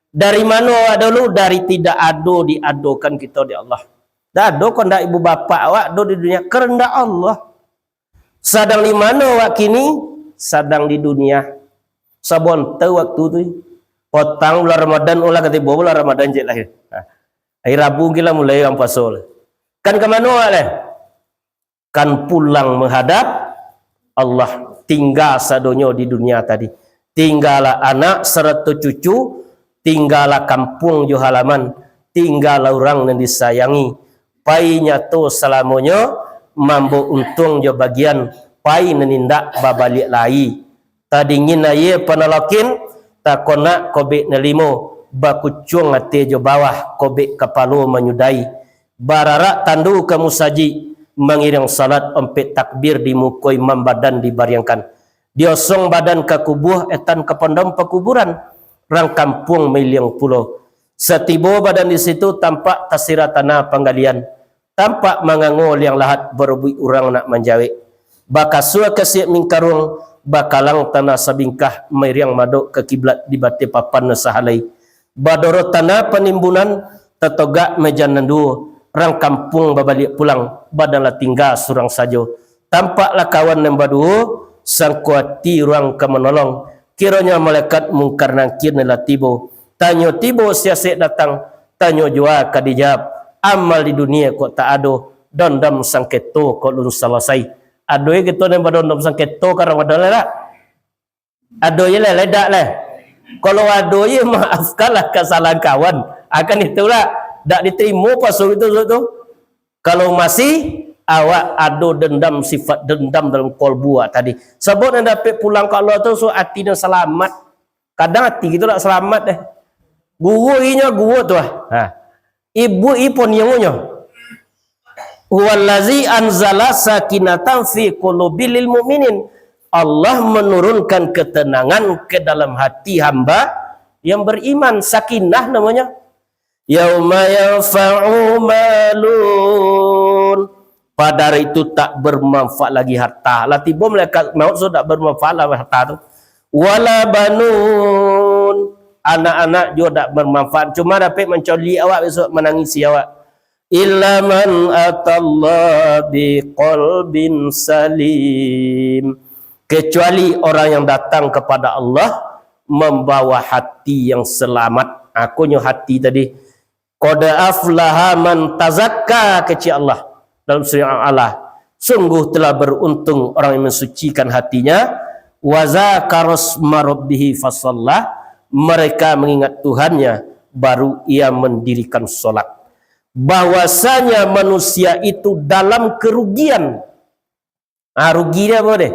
Dari mano awak dulu? Dari tidak ado diadokan kito dek Allah. Dak ado ko ndak ibu bapak awak do di dunia, kahandak Allah. Sadang di mano awak kini? Sadang di dunia. Sabonta waktu tu. Potang bulan Ramadan, ulah ka tibo bulan Ramadan cek lahir. Ha. Hari Rabu gila mulai urang puaso lah. Kan ka mano awak leh? Kan pulang menghadap Allah. Tingga sadonyo di dunia tadi. Tinggalah anak sarato cucu, tinggalah kampuang jo halaman, tinggalah urang nan disayangi. Pai nyato salamonyo, mambo untuang jo bagian, pai nan indak babaliak lai. Tadingin aia panalakin, takonak kobek nan limo, bakucuang ateh jo bawah, kobek kapalo manyudai. Bararak tandu ka musajik, mangiriang salat ompek takbir di muko imam badan dibariangkan. Diosong badan ka kubua, etan ka pondam pakuburan, rang kampuang mailiang pulo. Satibo badan di situ, tampak tasirah tanah panggalian. Tampak mangango liang lahat barubuik urang nak manjawek. Bakasua kasiak mingkaruang, bakalang tanah sabingkah, mairiang madok ka kiblat di bateh papan nan sahalai. Badoro tanah panimbunan, tatogak mejan nan duo, rang kampuang babaliak pulang, badan lah tingga surang sajo. Tampaklah kawan nan baduo, sangko ati urang ka manolong. Kironyo malaikat Mungkar Nangkir nan lah tibo. Tanyo tibo siasek datang, tanyo jua ka dijawab. Amal di dunia kok tak ado, dondam sangketo kok lun salasai. Ado kito nan badondam sangketo ka Ramadan lah dak? Ado je lah, ledak lah. Kalau ado je, maafkanlah kesalahan kawan. Akan itulah, dak diterimo puaso itu tu. Kalau masih, awak ado dendam, sifat dendam dalam kalbu awak tadi. Sabab nan dapek pulang ka Allah tu, so ati nan salamat. Kadang ati kito dak salamat deh. Guo inyo guo tu ah. Ha. Ibu ipon yang nyo. Huwallazi anzala sakinatan fi qulubil mu'minin. Allah menurunkan ketenangan ke dalam hati hamba yang beriman. Sakinah namanya. Yauma yanfa'u malun. Pada hari itu tak bermanfaat lagi harta. Lah tibo malaikat maut, so tak bermanfaat lah harta tu. Wala banun. Anak-anak juga tak bermanfaat. Cuma dapek mancoli awak, besok manangisi awak. Illa man atallah biqalbin salim. Kecuali orang yang datang kepada Allah membawa hati yang selamat. Akonyo hati tadi. Qad aflaha man tazakka, kecek Allah dalam surah Al-A'la. Sungguh telah beruntung orang yang mensucikan hatinya. Wa zakarasma rabbihi fasalla. Mereka mengingat Tuhannya, baru ia mendirikan solat. Bahwasanya manusia itu dalam kerugian. Ah, rugi dia apa deh?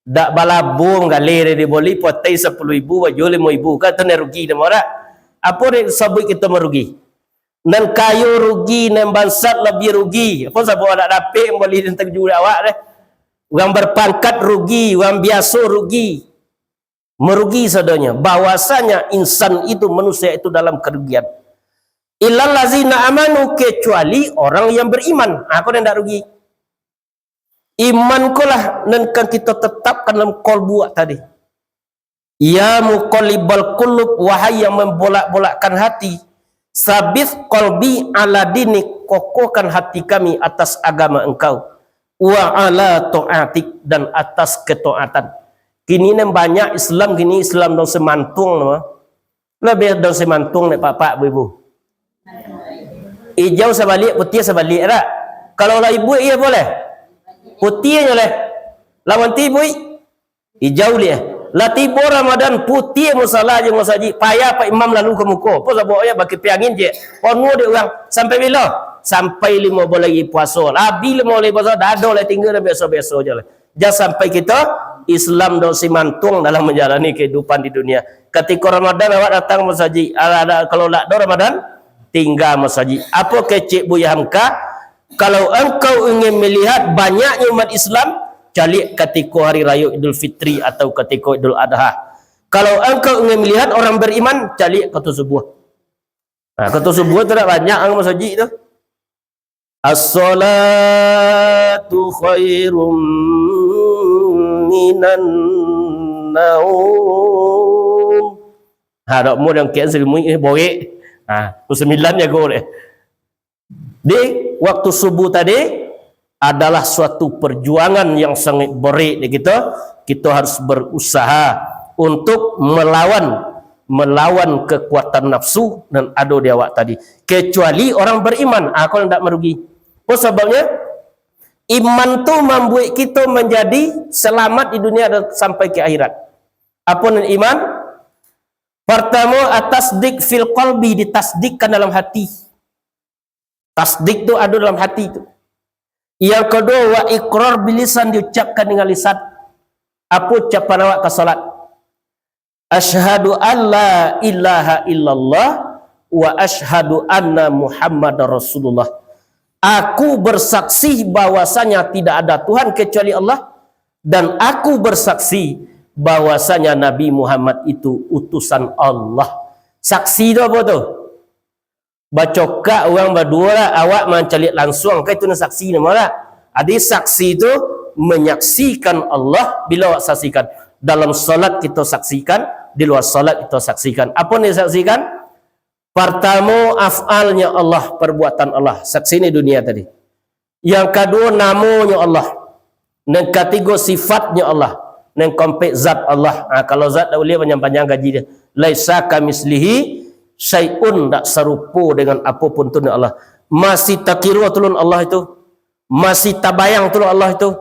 Dak balabo manggaleh deh, diboli potai sapuluh ribu, baju limo ribu, kan tu nan rugi namo dak? Apo deh sabuik kito marugi? Nan kayo rugi, nan bangsat labiah rugi. Apo sabab dak dapek mamboli nan tuju dek awak deh? Urang berpangkat rugi, urang biaso rugi. Marugi sadonyo. Bahwasanya insan itu, manusia itu dalam kerugian. Illal lazina amanu, kecuali orang yang beriman. Ah, ko nan dak rugi. Iman ko lah nan kan kito tetapkan dalam kolbu awak tadi. Ya muqallibal qulub, wahai yang membolak-bolakkan hati, sabit qalbi ala dinik, kokohkan hati kami atas agama Engkau, wa ala taatik, dan atas ketaatan. Kini nan banyak Islam, kini Islam daun semantung nama. Labiah daun semantung dek pak-pak, bu ibu. Ijau sabalik, putiah sabalik, dak? Kalau lah ibuik, iyo boleh? Putiahnyo leh. Lawan ti ibuik, ijau leh. Lah tibo Ramadan, putiah musala jo masajik, payah pak imam lalu ka muko. Apo sababnyo? Bakipiah angin ciek. Ponuah dek urang. Sampai bilo? Sampai limo baleh lai puaso. Lah abih limo baleh lai puaso, dak ado lai, tingga nan biaso-biaso jo lai. Jan sampai kito Islam daun semantung dalam manjalani kahidupan di dunia. Katiko Ramadan awak datang masajik, alah, dak, kalau dak ado Ramadan, tingga masajik. Apo kecek Buya Hamka? Kalau engkau ingin melihat banyaknyo umat Islam, caliak katiko hari rayo Idul Fitri atau katiko Idul Adha. Kalau engkau ingin melihat orang beriman, caliak wakatu subuah. Nah, wakatu subuah tu dak banyak urang masajik tu. As-salatu khairum minan naum. Ha, dak mau diangkek salimuik, eh, borek. Ha, pukul sambilan jago deh. Di waktu subuh tadi adalah suatu perjuangan yang sangat borek di kito. Kito harus berusaha untuk melawan, melawan kekuatan nafsu nan ado di awak tadi. Kecuali orang beriman, ah, ko nan dak marugi. Apo sababnyo? Iman tu mambuek kito manjadi salamat di dunia dan sampai ka akhirat. Apo nan iman? Partamo, atasdik fil qalbi, ditasdikkan dalam hati. Tasdik tu ado dalam hati tu. Yang kaduo, wa iqrar bilisan, diucapkan dengan lisan. Apo ucapan awak ka salat? Asyhadu an la ilaha illallah wa asyhadu anna Muhammadar Rasulullah. Aku bersaksi bahwasanya tidak ada Tuhan kecuali Allah, dan aku bersaksi bahwasanya Nabi Muhammad itu utusan Allah. Saksi tu apo tu? Bacokak urang baduo lah, awak mancaliak lansuang, kan itu nan saksi namo lah. Jadi saksi tu menyaksikan Allah, bila awak saksikan, dalam salat kito saksikan, di lua salat kito saksikan. Apo nan disaksikan? Partamo, af'alnyo Allah, perbuatan Allah. Saksi ni dunia tadi. Yang kaduo, namonyo Allah. Nan katigo, sifatnyo Allah. Nan kaompek, zat Allah. Ha, kalau zat dak buliah panjang-panjang kaji dia. Laisa kamislihi syai'un, dak sarupo dengan apo pun tu Allah. Masih takiro tulun Allah itu. Masih tabayang tulun Allah itu.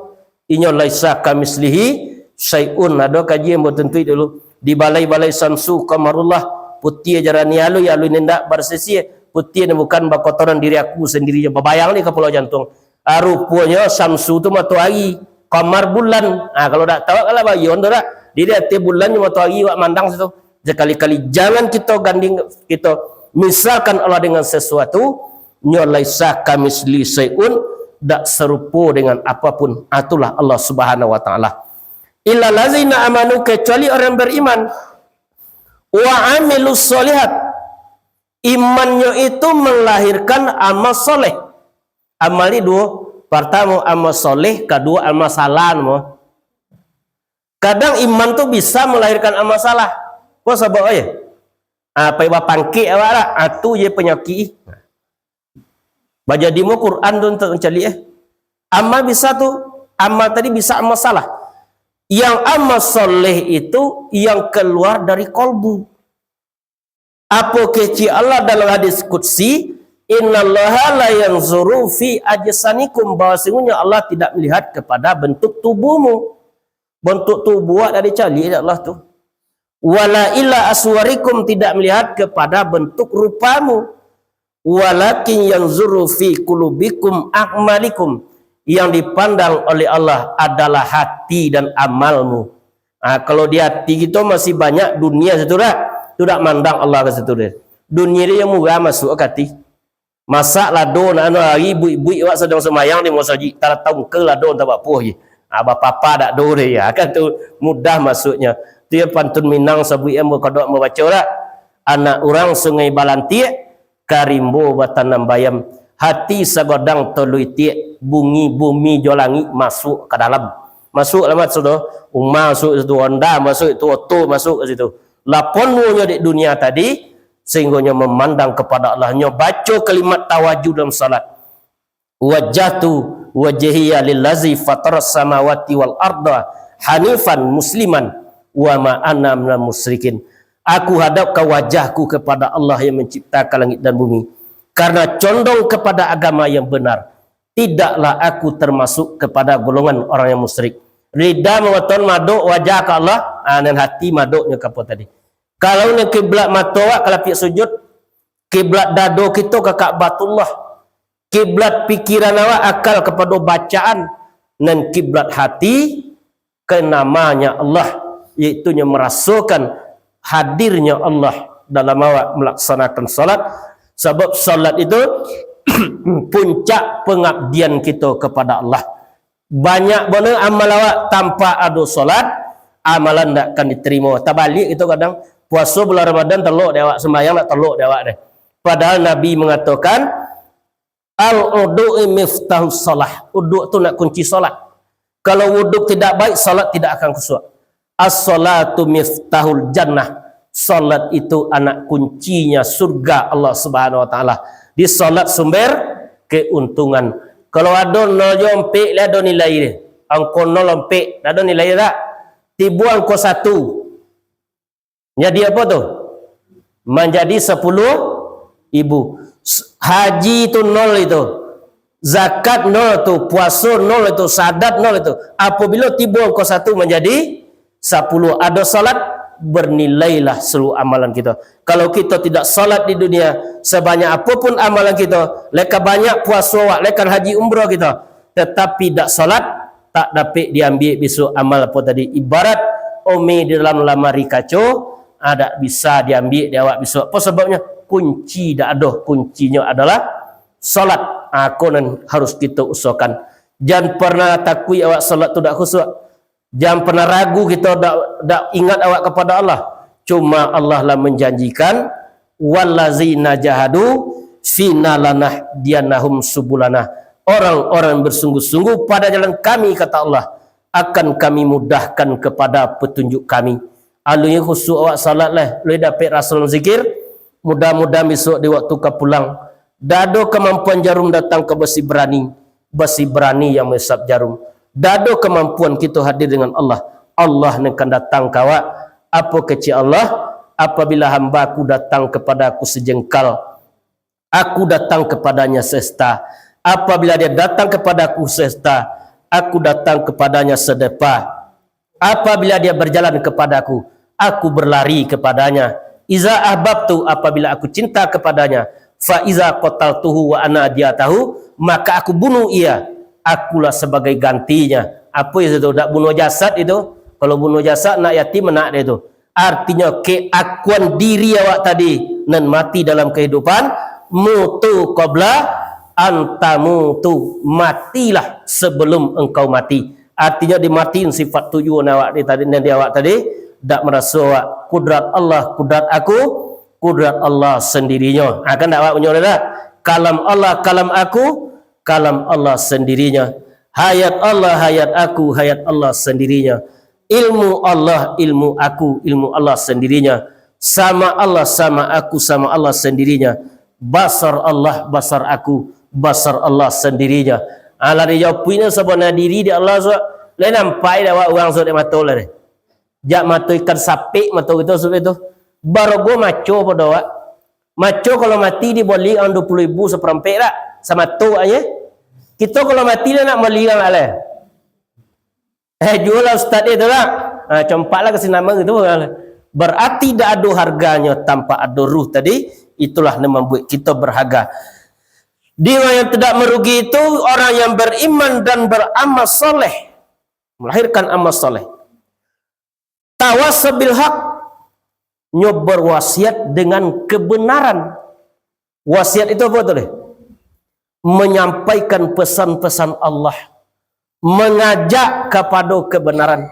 Inyo laisa kamislihi syai'un. Ado kaji yang batuntuik dulu. Di balai-balai Samsu Qamarullah, putiah jarani alui, alui nan indak barsisiah, putiah nan bukan bakotoran diri aku sandiri, babayang ni kapalo jantuang. Ah, ruponyo Samsu tu matoari, Qamar bulan. Ah, kalau dak tahu, kalau bayon tu dak. Jadi, ateh bulan jo matoari awak mandang situ. Sakali-kali jangan kito ganding, kito misalkan Allah dengan sesuatu, nyo laisa kamislihi syai'un, dak sarupo dengan apapun. Ah, itulah Allah Subhanahu wa Ta'ala. Illal ladzina amanu, kecuali orang beriman. Wa amilus sholihat. Imannyo itu melahirkan amal soleh. Amal ni duo. Partamo amal soleh, kaduo amal salah, mo. Kadang iman tu bisa melahirkan amal salah. Ko sabab, oi? Ah, pai bapangkek awak lah. Ah, tu je panyakik. Bajadi mo Quran tu untuak mancaliak, eh. Amal bisa tu, amal tadi bisa amal salah. Yang amal soleh itu yang keluar dari kolbu. Apo kecek Allah dalam hadis qudsi, "Innallaha la yanzuru fi ajsamikum," bahwa sungguhnya Allah tidak melihat kepada bentuk tubuhmu. Bentuk tubuh awak dak dicaliak dek Allah tu. "Wala ila aswarikum," tidak melihat kepada bentuk rupamu. "Walakin yanzuru fi qulubikum a'malikum." Yang dipandang oleh Allah adalah hati dan amalmu. Ah, kalau di hati kito masih banyak dunia situ dak, tu dak mandang Allah ka situ deh. Dunia dia yang murah masuk ka hati. Masak lado nak anu hari, buik-buik awak sadang sumbayang di masajik, talatau muka lado antah bapuh je. Ah, bapapa dak do deh ya, kan tu mudah masuknya. Tu ya pantun Minang sabuik yang kodok babaco dak. Anak urang Sungai Balantiak, ka rimbo batanam bayam. Hati sagodang tolu itiak, bungi bumi jo langik masuk ka dalam. Masuk lah mat sudah. Umah masuk situ, Honda masuk situ, oto masuk ka situ. Lah ponuahnyo dek dunia tadi, sehinggonyo mamandang kapada Allah. Nyo baco kalimat tawajud dalam salat. "Wajjahtu wajhiya lillazi fataras samawati wal arda hanifan musliman wa ma ana minal musyrikin." Aku hadapkan wajahku kepada Allah yang menciptakan langit dan bumi. Karena condong kepada agama yang benar, tidaklah aku termasuk kepada golongan orang yang musyrik. Rida mangatokan madok wajah ka Allah, ah, nan hati madoknyo ka apo tadi. Kalau nan kiblat mato awak ka lapiak sujud, kiblat dado kito ka Ka'batullah, kiblat pikiran awak, akal, kapado bacaan, nan kiblat hati ka namanya Allah, yaitunyo marasokan hadirnyo Allah dalam awak malaksanakan salat. Sabab salat itu puncak pangabdian kito kapada Allah. Banyak bana amal awak tanpa ado salat, amalan ndak akan diterimo. Tabalik itu kadang, puaso bulan Ramadan talok dek awak, sembahyang ndak talok dek awak deh. Padahal Nabi mangatokan, "Al-wudu'u miftahus shalah." Wuduk tu nak kunci salat. Kalau wuduk tidak baik, salat tidak akan khusyuk. "As-shalatu miftahul jannah." Salat itu anak kuncinya surga Allah Subhanahu wa Taala. Di salat sumber keuntungan. Kalau ado nol jo ompek, lah ado nilai dia. Angko nol ompek, ado nilai tak? Tibo angko satu. Jadi apa tu? Manjadi sapuluah ribu. S-, haji tu nol itu. Zakat nol tu, puaso nol itu, sadat nol itu. Apabila tibo angko satu manjadi sapuluah, ado salat, bernilailah seluruh amalan kita. Kalau kita tidak salat di dunia, sebanyak apapun amalan kita, leka banyak puaso awak, leka haji umrah kita, tetapi dak salat, tak dapek diambiak besok amal apa tadi. Ibarat ome di dalam lamari kaco, ah, dak bisa diambiak di awak besok. Apa sebabnya? Kunci dak ado. Kuncinyo adalah salat. Ah, ko nan harus kita usahakan. Jan pernah takuik awak salat tu dak khusyuk. Jan pernah ragu kita dak, dak ingat awak kapada Allah. Cuma Allah lah manjanjikan, "Wallazina jahadu fina lanahdiyannahum subulana." Orang-orang bersungguh-sungguh pada jalan Kami, kata Allah, akan Kami mudahkan kepada petunjuk Kami. Alun khusyuk awak salat lah, alun dapek raso dalam zikir, mudah-mudahan besok di waktu ka pulang, dak ado kamampuan jarum datang ka basi barani, basi barani yang maisap jarum. Dak ado kamampuan kito hadir dengan Allah. Allah nan akan datang ka awak. Apo kecek Allah, "Apabila hamba-Ku datang kepada-Ku sejengkal, Aku datang kepadanya sehasta. Apabila dia datang kepada-Ku sehasta, Aku datang kepadanya sedepa. Apabila dia berjalan kepada-Ku, Aku berlari kepadanya. Iza ahbabtu, apabila Aku cinta kepadanya, fa iza qataltuhu wa ana diyatahu, maka Aku bunuh ia. Akulah sebagai gantinya." Apo itu? Dak bunuh jasad itu. Kalau bunuh jasad, nak yatim, nak dia tu. Artinyo, keakuan diri awak tadi nan mati dalam kehidupan, "Mutu qabla an tamutu," matilah sebelum engkau mati. Artinyo, dimatiin sifat tujuan awak di tadi, nan di awak tadi, dak maraso awak, kudrat Allah, kudrat aku, kudrat Allah sendirinyo. Ha, kan dak awak punyo dah. Kalam Allah, kalam aku, kalam Allah sendirinyo. Hayat Allah, hayat aku, hayat Allah sendirinyo. Ilmu Allah, ilmu aku, ilmu Allah sendirinyo. Sama Allah, sama aku, sama Allah sendirinyo. Basar Allah, basar aku, basar Allah sandirinya. Alah dijawab puinyo sabana diri di Allah, so, lai nampak dek awak urang so dek mato lah deh. Jak mato ikan sapek mato kito sudah tu. Barogo maco pado awak. Maco kalau mati diboli ang dua puluh ribu saparampek dak? Samato aja. Kito kalau mati lah nak boli ang alai. Eh, jual lah ustaz dia tu lah. Ha, compak lah kasi nama gitu. Berarti dak ado harganyo tanpa ado ruh tadi. Itulah yang membuat kita berharga. Dia yang tidak merugi itu orang yang beriman dan beramal soleh. Melahirkan amal soleh. Tawasau bil haq, nyo berwasiat dengan kebenaran. Wasiat itu apa tu deh? Menyampaikan pesan-pesan Allah, mengajak kepada kebenaran.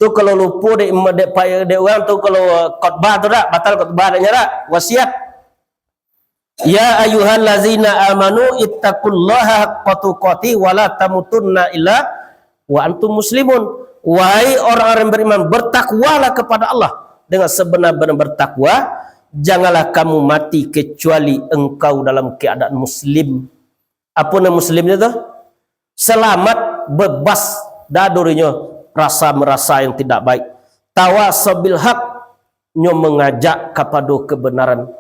Tu kalau lupo dek, dek, dek orang tu kalau khotbah tu dak, batal khotbah dak nyo dak? Wasiat. Ya ayyuhallazina amanu ittaqullaha haqqa tuqatih wa la tamutunna illa wa antum muslimun. Wahai orang-orang yang beriman, bertakwalah kepada Allah dengan sebenar-benar bertakwa. Janganlah kamu mati kecuali engkau dalam keadaan muslim. Apo nan muslim itu tu? Selamat, bebas, dak ado dek nyo rasa merasa yang tidak baik. Tawasau bil haq, nyo mengajak kapado kebenaran.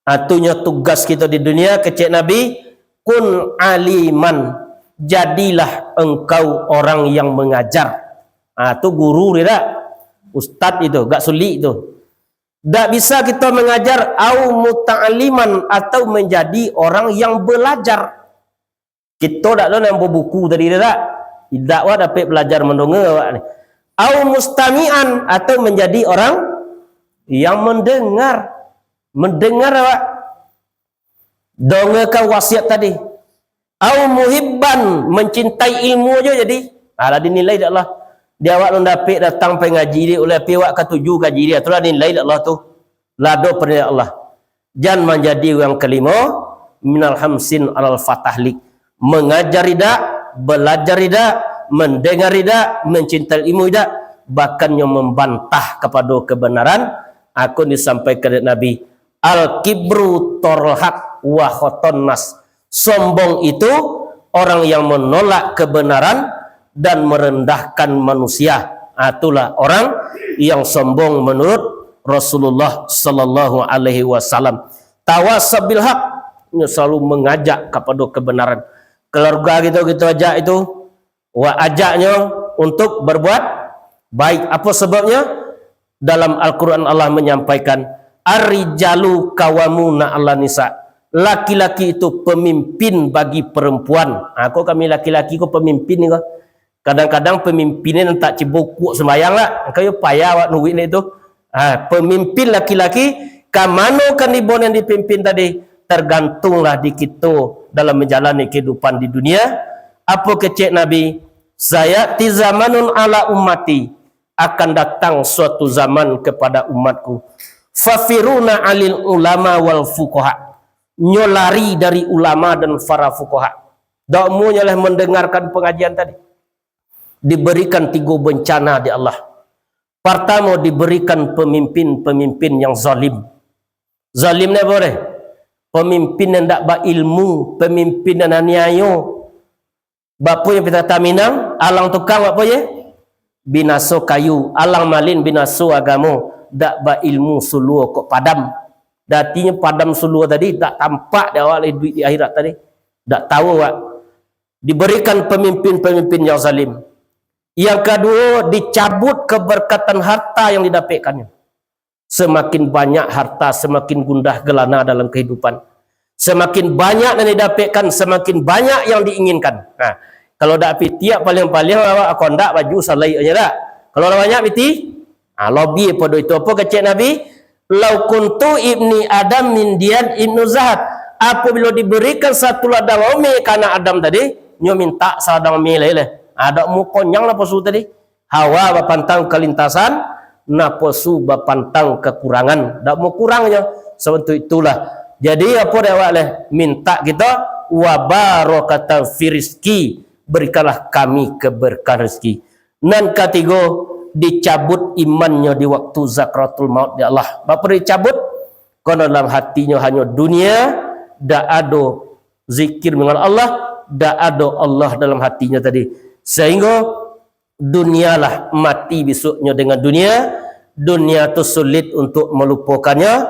Atunyo tugas kito di dunia, kecek Nabi, kun aliman, jadilah engkau orang yang mengajar. Ah, tu guru dia dak? Ustad itu, gak sulik tu. Dak bisa kito mengajar au muta'aliman atau menjadi orang yang belajar. Kito dak lo nan babuku tadi dak? Indak wak dapek balajar mandonga awak ni. Au mustami'an atau menjadi orang yang mendengar. Mendengar awak. Dongakan wasiat tadi. Au muhibban, mencintai ilmu aja jadi. Alah dinilai dek Allah. Di awak nan dapek datang pangaji di ulai pi awak katuju kaji dia. Itulah dinilai dek Allah tu. Lado pernah Allah. Jan manjadi urang kalimo, minal hamsin alal fatahlik. Mangajari dak, balajari dak, mandangari dak, mancintai ilmu dak, bahkan nyo mambantah kapado kabanaran, akan disampaikan dek Nabi, al kibru torhak wa khoton nas. Sombong itu orang yang menolak kebenaran dan merendahkan manusia. Ah, itulah orang yang sombong menurut Rasulullah sallallahu alaihi wasallam. Tawasau bil haq, nyo selalu mengajak kepada kebenaran. Keluarga kita, kita ajak itu, wa ajaknyo untuk berbuat baik. Apa sebabnya? Dalam Al-Quran Allah menyampaikan, "Ar-rijalu qawwamuna 'alan nisa." Laki-laki itu pemimpin bagi perempuan. Ha, ko kami laki-laki ko pemimpin ni ko. Kadang-kadang pemimpin ni tak cibo kuak sembayang lah. Kayo payah awak nungguin itu. Ha, pemimpin laki-laki, ka mano kan ibo nan dipimpin tadi? Tergantunglah di kito dalam menjalani kehidupan di dunia. Apa kecek Nabi? "Sayati zamanun ala ummati." Akan datang suatu zaman kepada umatku. Fafiruna alil ulama wal fuqaha. Nyo lari dari ulama dan para fuqaha. Dak mau nyo lah mendengarkan pengajian tadi. Diberikan tiga bencana di Allah. Pertama, diberikan pemimpin-pemimpin yang zalim. Zalim ni apa deh? Pemimpin yang ndak berilmu, pemimpin yang aniayo. Bapo yang pitata Minang, alang tukang bapo ye? Binaso kayu, alang malin binaso agamo, dak bailmu suluo kok padam. Datinyo padam suluo tadi, dak tampak di awak lai duit di akhirat tadi. Dak tahu awak. Diberikan pemimpin-pemimpin yang zalim. Yang kaduo, dicabut keberkatan harta yang didapetkannyo. Semakin banyak harta, semakin gundah gelana dalam kehidupan. Semakin banyak yang didapekkan, semakin banyak yang diinginkan. Nah, kalau dak pitiak paling-paling awak kondak baju salai aja dak. Kalau lah banyak piti, ah, lebih pado itu apa kecek Nabi? "Lau kuntu ibni Adam min dian ibnu zahat." Apabila diberikan satu ladang ome ka anak Adam tadi, nyo minta saladang ome lai lah. Ada mukonyang lah pasu tadi. Hawa bapantang kalintasan, naposu bapantang kakurangan. Dak mau kurangnyo. Sabantuk itulah. Jadi, apo dek awak leh? Minta kita, "Wa barakatan fi rizki." Berikanlah kami keberkahan rezeki. Nan katigo, dicabut imannyo di waktu zakratul maut di Allah. Bapa dicabut? Karena dalam hatinyo hanyo dunia, dak ado zikir mengingat Allah, dak ado Allah dalam hatinyo tadi. Sehingga dunialah mati besoknyo dengan dunia, dunia tu sulit untuk melupakannya,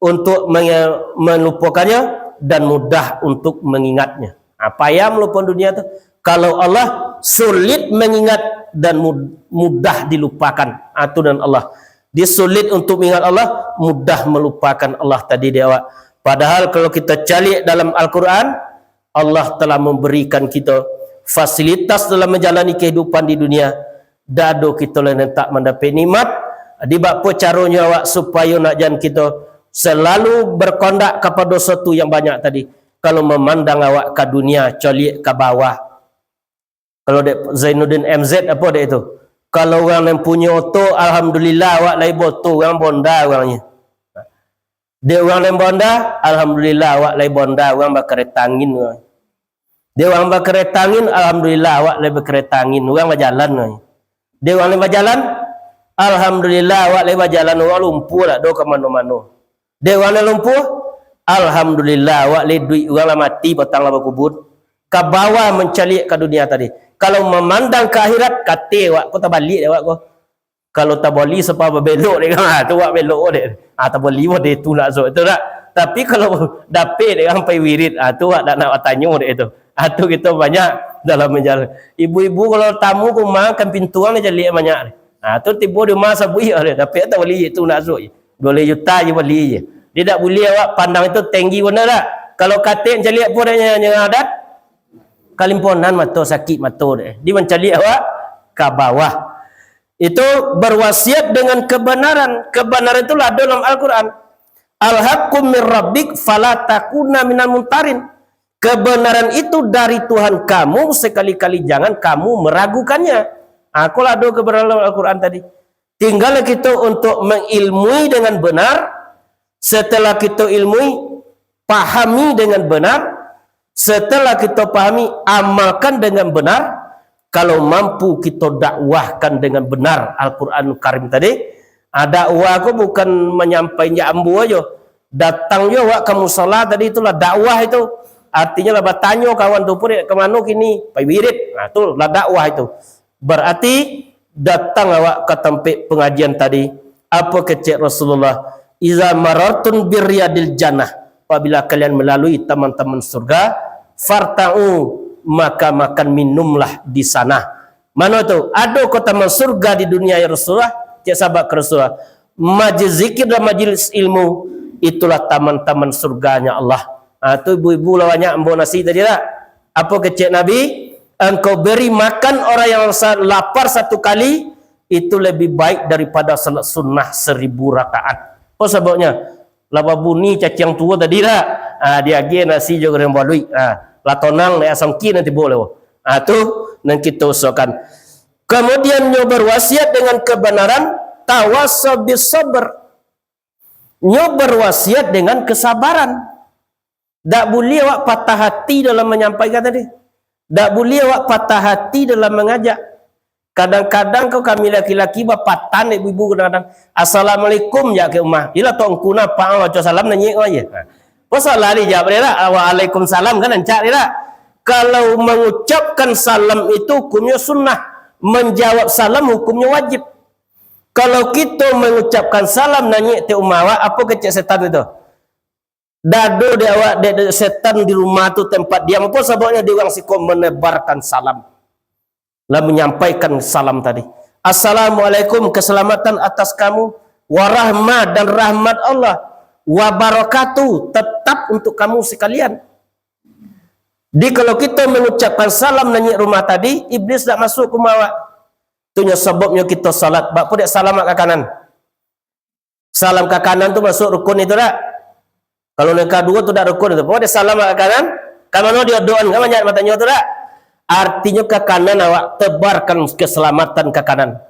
untuk menge-, melupakannya, dan mudah untuk mengingatnya. Ha, payah melupakan dunia tu. Kalau Allah, sulit mengingat dan mud-, mudah dilupakan. Ha, tu nan Allah. Dia sulit untuk mengingat Allah, mudah melupakan Allah tadi di awak. Padahal kalau kita caliak dalam Al-Quran, Allah telah memberikan kita fasilitas dalam menjalani kehidupan di dunia. Dado kita lah nentak mandapek nikmat, di bak apo caronyo awak supayo nak jan kita selalu berkondak kepada sesuatu yang banyak tadi. Kalau memandang awak ka dunia, caliak ka bawah. Kalau dek Zainuddin M Z apo dek itu? Kalau urang nan punyo oto, alhamdulillah, awak lai boto, urang bonda urangnyo. Dek urang nan bonda, alhamdulillah, awak lai bonda, urang bakareta angin urang. Dek urang bakareta angin, alhamdulillah, awak lai bakareta angin, urang bajalan urang. Dek urang nan bajalan, alhamdulillah, awak lai bajalan, urang lumpuah lah, do ka mano-mano. Dek urang nan lumpuah, alhamdulillah, awak lai duik, urang lah mati, patang lah bakubur. Ka bawah mancaliak ka dunia tadi. Kalau mamandang ka akhirat, kateh awak ko tabaliak dek awak ko. Kalau tabali sapa babelok dek, ha, tu awak belok dek. Ha, tabali wah dek tu nak sok, tu nak. Tapi kalau dapek dek sampai wirid, ha, tu awak dak nak batanyo dek tu. Ha, tu kito banyak dalam menjalan. Ibu-ibu kalau tamu ka rumah, kan pintu urang caliak banyak. Ha, tu tibo di rumah sabuik dek, dapek tabali tu nak sok. Dua baleh juta je bali je. Dia dak buliah awak pandang itu tinggi bana dak? Kalau katek caliak pun dek nyo, nyo adat, kalimponan mato, sakik mato dek. Dia mancaliak awak ka bawah. Itu berwasiat dengan kebenaran. Kebenaran itu lah ada dalam Al-Quran. "Al-haqqu mir rabbik fala takuna minal mumtarin." Kebenaran itu dari Tuhan kamu, sekali-kali jangan kamu meragukannya. Ha, ko lah ado kebenaran dalam Al-Quran tadi. Tinggal kita untuk mengilmui dengan benar. Setelah kita ilmui, pahami dengan benar. Setelah kita pahami, amalkan dengan benar. Kalau mampu kita dakwahkan dengan benar Al-Quran Karim tadi. Ah, dakwah ko bukan manyampaikan jak ambo ajo. Datang jo awak ka musala tadi, itulah dakwah itu. Artinya lah batanyo kawan tu, "Puri, ka mano kini?" "Pai wirid." Nah, tu lah dakwah itu. Berarti datang awak ka tampek pengajian tadi. Apo kecek Rasulullah? "Iza marartum birriyadil jannah." Apabila kalian melalui taman-taman surga, "Farta'u," maka makan minumlah di sana. Mano tu? Ado ko taman surga di dunia, ya Rasulullah? Cek sahabat ka Rasulullah, majlis zikir dan majlis ilmu, itulah taman-taman surganya Allah. Ha, tu ibu-ibu lah banyak ambo nasi tadi lah. Apo kecek Nabi? "Engkau beri makan orang yang sa-, lapar satu kali, itu lebih baik daripada salat sunnah seribu rakaat." Apo sababnyo? Lah babunyi caciang tuo tadi lah. Ha, diagiah nasi jo goreng baluik. Ha, lah tonang, lah sangki nanti boleh. Ha, tu nan kita usahakan. Kemudian nyo berwasiat dengan kebenaran, tawasa bis sabr. Nyo berwasiat dengan kesabaran. Dak buliah awak patah hati dalam manyampaikan tadi. Dak buliah awak patah hati dalam mangajak. Kadang-kadang ko kami laki-laki bapatan, ibu-ibu kadang-kadang, "Assalamualaikum," jak ka umah. Iyolah, tok ngku napa, ah, baco salam nanyik ko aja. Nah, ko salah dijawab dia lah, "Waalaikumsalam," kan rancak dia lah. Kalau mengucapkan salam itu hukumnya sunnah, menjawab salam hukumnya wajib. Kalau kita mengucapkan salam nanyik tok umah awak, apo kecek setan itu? Dado di awak dek, dek setan di rumah tu tempat diam. Apo sababnyo? Di urang siko menebarkan salam. Lah menyampaikan salam tadi. "Assalamualaikum, keselamatan atas kamu. Warahmah, dan rahmat Allah. Wabarakatuh, tetap untuk kamu sekalian." Di kalau kita mengucapkan salam nanyik rumah tadi, iblis dak masuk ka rumah awak. Tu nyo sababnyo kita salat. Bak pudek salam ka kanan. Salam ka kanan tu masuk rukun itu dak? Kalau nan kaduo tu dak rukun itu. Pokok dia salam ka kanan, ka mano dia doan, ka banyak batanyo tu dak? Artinyo ka kanan awak tebarkan keselamatan ka kanan.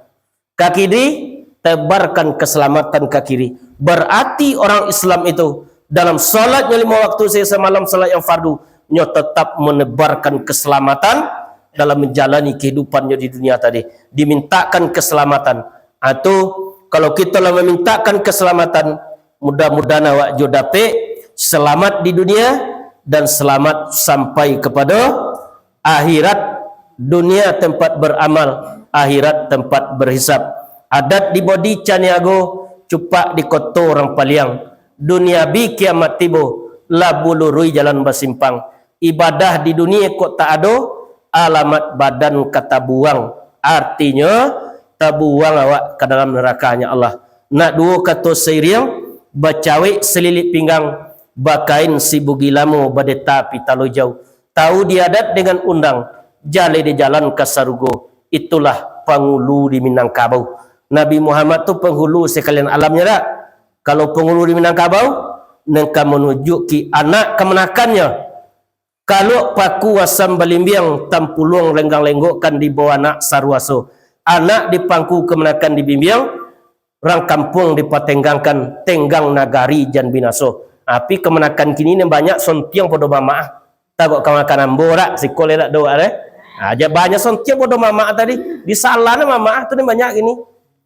Ka kiri, tebarkan keselamatan ka kiri. Berarti orang Islam itu dalam salatnya lima waktu sehari semalam, salat yang fardu, nyo tetap menebarkan keselamatan dalam menjalani kehidupannya di dunia tadi. Dimintakan keselamatan. Atau kalau kita lah memintakan keselamatan, mudah-mudahan awak jo dapek, Selamat di dunia dan selamat sampai kepada akhirat. Dunia tempat beramal, akhirat tempat berhisab. Adat di Bodi Caniago, cupak di koto urang Paliang. Dunia bi kiamat tibo, labu luruih jalan basimpang. Ibadah di dunia kok tak ado, alamat badan ka tabuang. Artinyo, tabuang awak ka dalam narakanyo Allah. Nak duo kato sairiang, bacawek salilik pinggang, bakain si Bugilamo badeta pitalo ijau. Tahu di adat dengan undang, jaleh di jalan ka sarugo. Itulah pangulu di Minangkabau. Nabi Muhammad tu penghulu sekalian alamnyo dak? Kalau pangulu di Minangkabau, nan ka manujuki anak kamanakannyo. Kaluak paku asam balimbiang, tampuluang lenggang-lenggokkan di bawah anak saruaso. Anak di pangku kamanakan dibimbiang, urang kampuang dipatenggangkan, tenggang nagari jan binaso. Tapi kamanakan kini ni banyak sontiang podo mamak ah. Tagok kamanakan ambo dak, siko lelak doa deh. Ah, ja banyak sontiang podo mamak tadi. Di salah ni mamak ah tu ni banyak kini.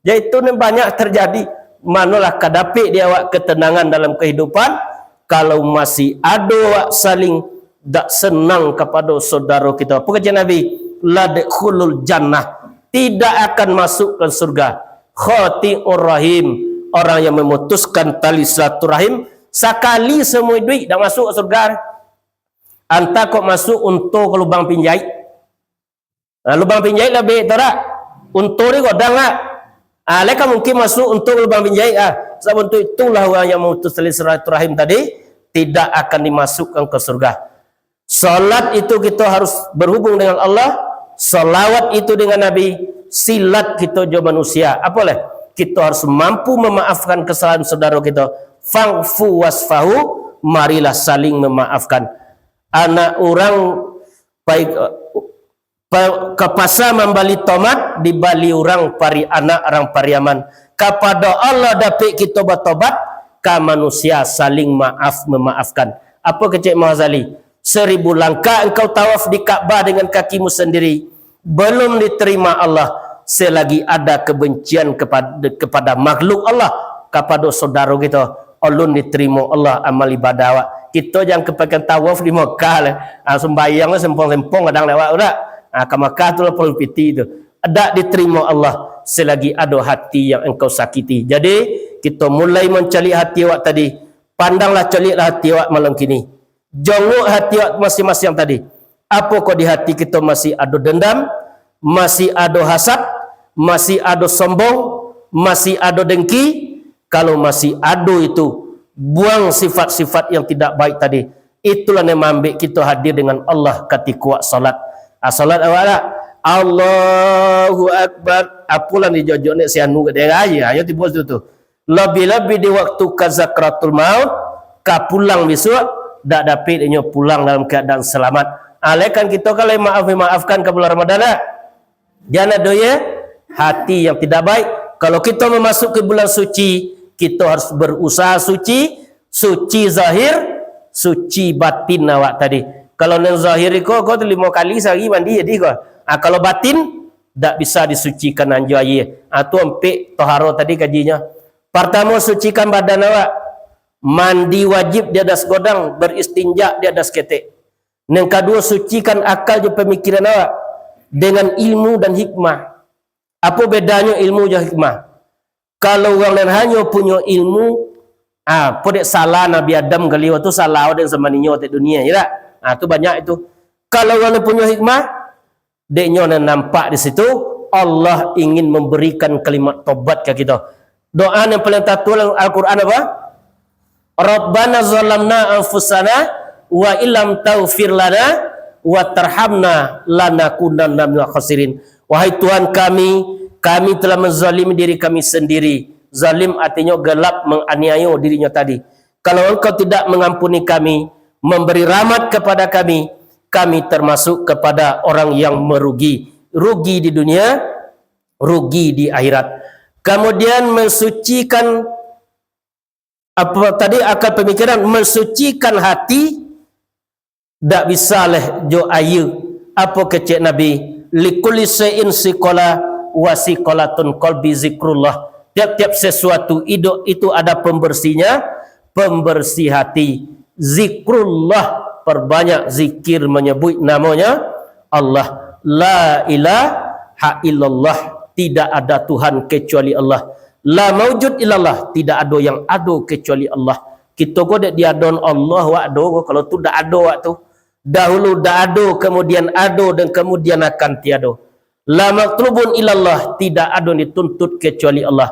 Yaitu ni banyak terjadi. Manolah ka dapek di awak ketenangan dalam kehidupan, kalau masih ado awak saling dak senang kapado saudaro kito. Apo kecek Nabi? "Ladkhulul jannah." Tidak akan masuk ke surga. Qati'ur rahim, orang yang memutuskan tali silaturahim, sakali seumur iduik dak masuk ke surga. Antah kok masuk unto ke lubang pinjahit. Nah, lubang pinjahit lah bek tu dak? Unto ni godang dak? Ah, lai ka mungkin masuk unto ke lubang pinjahit ah. Sabab unto itulah orang yang memutus tali silaturahim tadi tidak akan dimasukkan ke surga. Salat itu kita harus berhubung dengan Allah, salawat itu dengan Nabi, silat kita jo manusia. Apo lai? Kita harus mampu memaafkan kesalahan saudara kita. Fa'fu wasfahu, marilah saling memaafkan. Anak urang pai pa-, ka pasa mambali tomat, dibali urang pari-, anak urang Pariaman. Kapado Allah dapek kito batobat, ka manusia saling maaf memaafkan. Apo kecek Imam Ghazali? Seribu langkah engkau tawaf di Ka'bah dengan kakimu sendiri, belum diterima Allah selagi ada kebencian kepada, kepada makhluk Allah, kapado saudaro kito. Alun diterima Allah amal ibadah awak. Kito jan kapakai tawaf di Makkah lah. Ah, sumbayang lah sempong-sempong kadang lewat udah. Ah, ka Makkah tu lah puluah piti tu. Dak diterima Allah selagi ado hati yang engkau sakiti. Jadi, kito mulai mancaliak hati awak tadi. Pandanglah, caliaklah hati awak malam kini. Jongok hati awak masing-masing tadi. Apokoh di hati kito masih ado dendam, masih ado hasad, masih ado sombong, masih ado dengki? Kalau masih ado itu, buang sifat-sifat yang tidak baik tadi. Itulah yang maambek kito hadir dengan Allah katiko awak salat. Ah, salat awak dak? Allahu Akbar. Apolah dijojok nek si anu kat daerah aja, ayo tibo situ tu. Labiah-labiah di waktu ka sakaratul maut, ka pulang bisuak, dak dapek inyo pulang dalam keadaan salamat. Alaikan kito kan lai maaf-maafkan ka bulan Ramadan, dak? Jan ado ye, hati yang tidak baik. Kalau kito mamasuki bulan suci, kito harus berusaha suci, suci zahir, suci batin awak tadi. Kalau nan zahir iko, ko tu limo kali sahari mandi jadi ko. Ah, kalau batin, dak bisa disucikan anjo aie. Ah, tu ampek toharo tadi kajinyo. Partamo, sucikan badan awak. Mandi wajib di atas godang, beristinja di atas ketek. Nan kaduo, sucikan akal jo pamikiran awak dengan ilmu dan hikmah. Apo bedanyo ilmu jo hikmah? Kalau urang nan hanyo punyo ilmu, ah, apo dek salah Nabi Adam gali waktu salah den samaninyo tek dunia, ya dak? Ah, tu banyak itu. Kalau urang nan punyo hikmah, dek nyo nan nampak di situ, Allah ingin memberikan kalimat tobat ka kito. Doa yang paling tatu dalam Al-Quran apa? "Rabbana zalamna anfusana wa illam taghfir lana wa tarhamna lanakunanna minal khasirin." Wahai Tuhan kami, kami telah menzalimi diri kami sendiri. Zalim artinyo gelap, menganiayo dirinyo tadi. Kalau Engkau tidak mengampuni kami, memberi rahmat kepada kami, kami termasuk kepada orang yang merugi. Rugi di dunia, rugi di akhirat. Kemudian mensucikan, apa tadi, akal pemikiran, mensucikan hati, dak bisa leh jo aie. Apo kecek Nabi? "Likulli syai'in siqala wa siqalatun qalbi zikrullah." Tiap-tiap sesuatu idup itu ada pembersihnya, pembersih hati. Zikrullah, perbanyak zikir, menyebut namanya Allah. La ilaha illallah, tidak ada Tuhan kecuali Allah. La maujud illallah, tidak ado yang ado kecuali Allah. Kito ko dek diadon Allah wak ado ko, kalau tu dak ado wak tu. Dahulu dak ado, kemudian ado, dan kemudian akan tiado. La matlubun illallah, tidak ado yang dituntut kecuali Allah.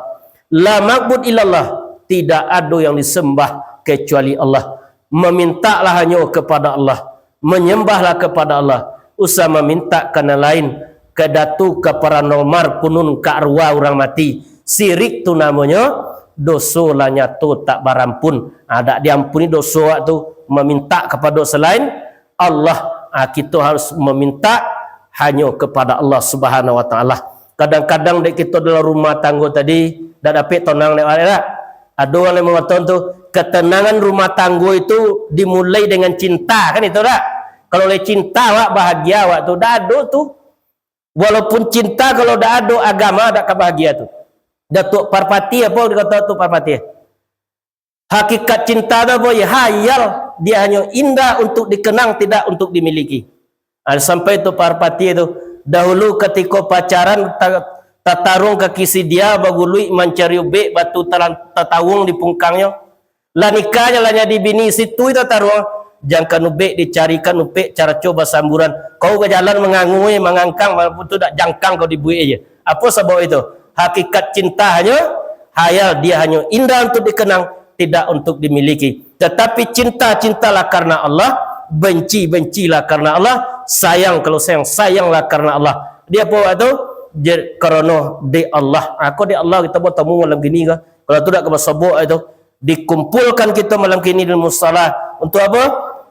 La ma'bud illallah, tidak ado yang disembah kecuali Allah. Memintalah hanyo kepada Allah, menyembahlah kepada Allah. Usah maminta ka nan lain, ka datu, ka paranormal, kunun, ka arwah urang mati. Sirik tu namonyo, doso lah nyato tak barampun. Ha, dak diampuni doso awak tu, maminta kapado salain Allah. Ha, kito harus maminta hanyo kepada Allah Subhanahu Wa Taala. Kadang-kadang dek kito dalam rumah tanggo tadi, dak dapek tonang dek awak dak? Ado urang yang mangatokan tu, ketenangan rumah tanggo itu dimulai dengan cinta, kan itu dak? Kalau oleh cinta awak bahagia awak tu, dak ado tu. Walaupun cinta, kalau dak ado agama, dak ka bahagia tu. Datuak Parpatiah, apo dikata Datuak Parpatiah? Hakikat cinta tu apo? Ya, hayal. Dia hanyo indah untuk dikenang, tidak untuk dimiliki. Ha, sampai tu Parpatiah tu. Dahulu katiko pacaran, ta-, tataruang kaki si dia, baguluik mancari ubek, batu talan-, tatawung di pungkangnyo. Lah nikah nyo, lah jadi bini, situ itu taruang. Jangkan ubek dicarikan, ubek caraco basamburan. Kau bajalan mangangui, mangangkang, walaupun tu dak jangkang kau dibuek je. Apo sabab itu? Hakikat cinta hanyo hayal, dia hanyo indah untuk dikenang, tidak untuk dimiliki. Tetapi cinta, cintalah karena Allah, benci, bencilah karena Allah, sayang, kalau sayang, sayanglah karena Allah. Dia apo waktu? Je-, karano dek Allah. Ha, ko dek Allah kito batamu malam kini ko. Kalau tu dak ka basobok itu. Dikumpulkan kito malam kini di musala. Untuk apo?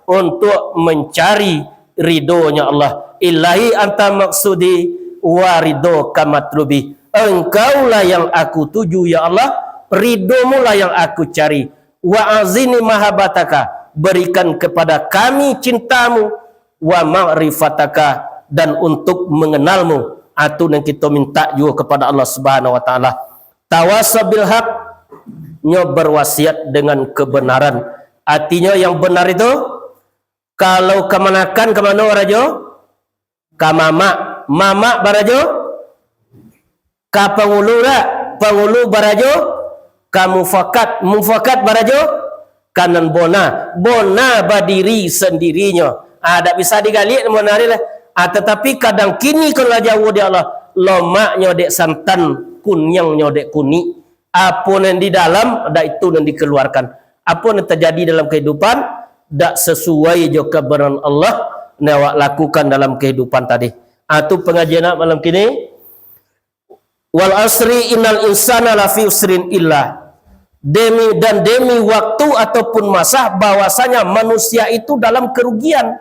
Untuk mencari ridho-Nya Allah. Ilahi anta maksudi wa ridhoka matlubi. Engkaulah yang aku tuju, ya Allah. Ridho-Mu lah yang aku cari. Wa azini mahabataka. Berikan kepada kami cinta-Mu. Wa ma'rifataka. Dan untuk mengenal-Mu. Itu nan kito minta juo kepada Allah Subhanahu Wa Taala. Tawasa bil haq, nyo berwasiat dengan kebenaran. Artinyo yang benar itu, kalau kamanakan, ka mano barajo? Ka mamak. Mamak barajo? Ka pangulu dak? Pangulu barajo? Ka mufakat. Mufakat barajo? Ka nan bona. Bona badiri sandirinyo. Ah, dak bisa digaliak nan bona tadi lah. Ah, tatapi kadang kini kalau lah jauah dek Allah, lomaknyo dek santan, kuniangnyo dek kunik. Apo nan di dalam, dak itu nan dikaluarkan. Apo nan tajadi dalam kahidupan, dak sasuai jo kabaran Allah, nan awak lakukan dalam kahidupan tadi. Ah, tu pangajian awak malam kini. Wal asri innal insana lafi usrin illa. Demi, dan demi waktu ataupun masa, bahwasanya manusia itu dalam kerugian.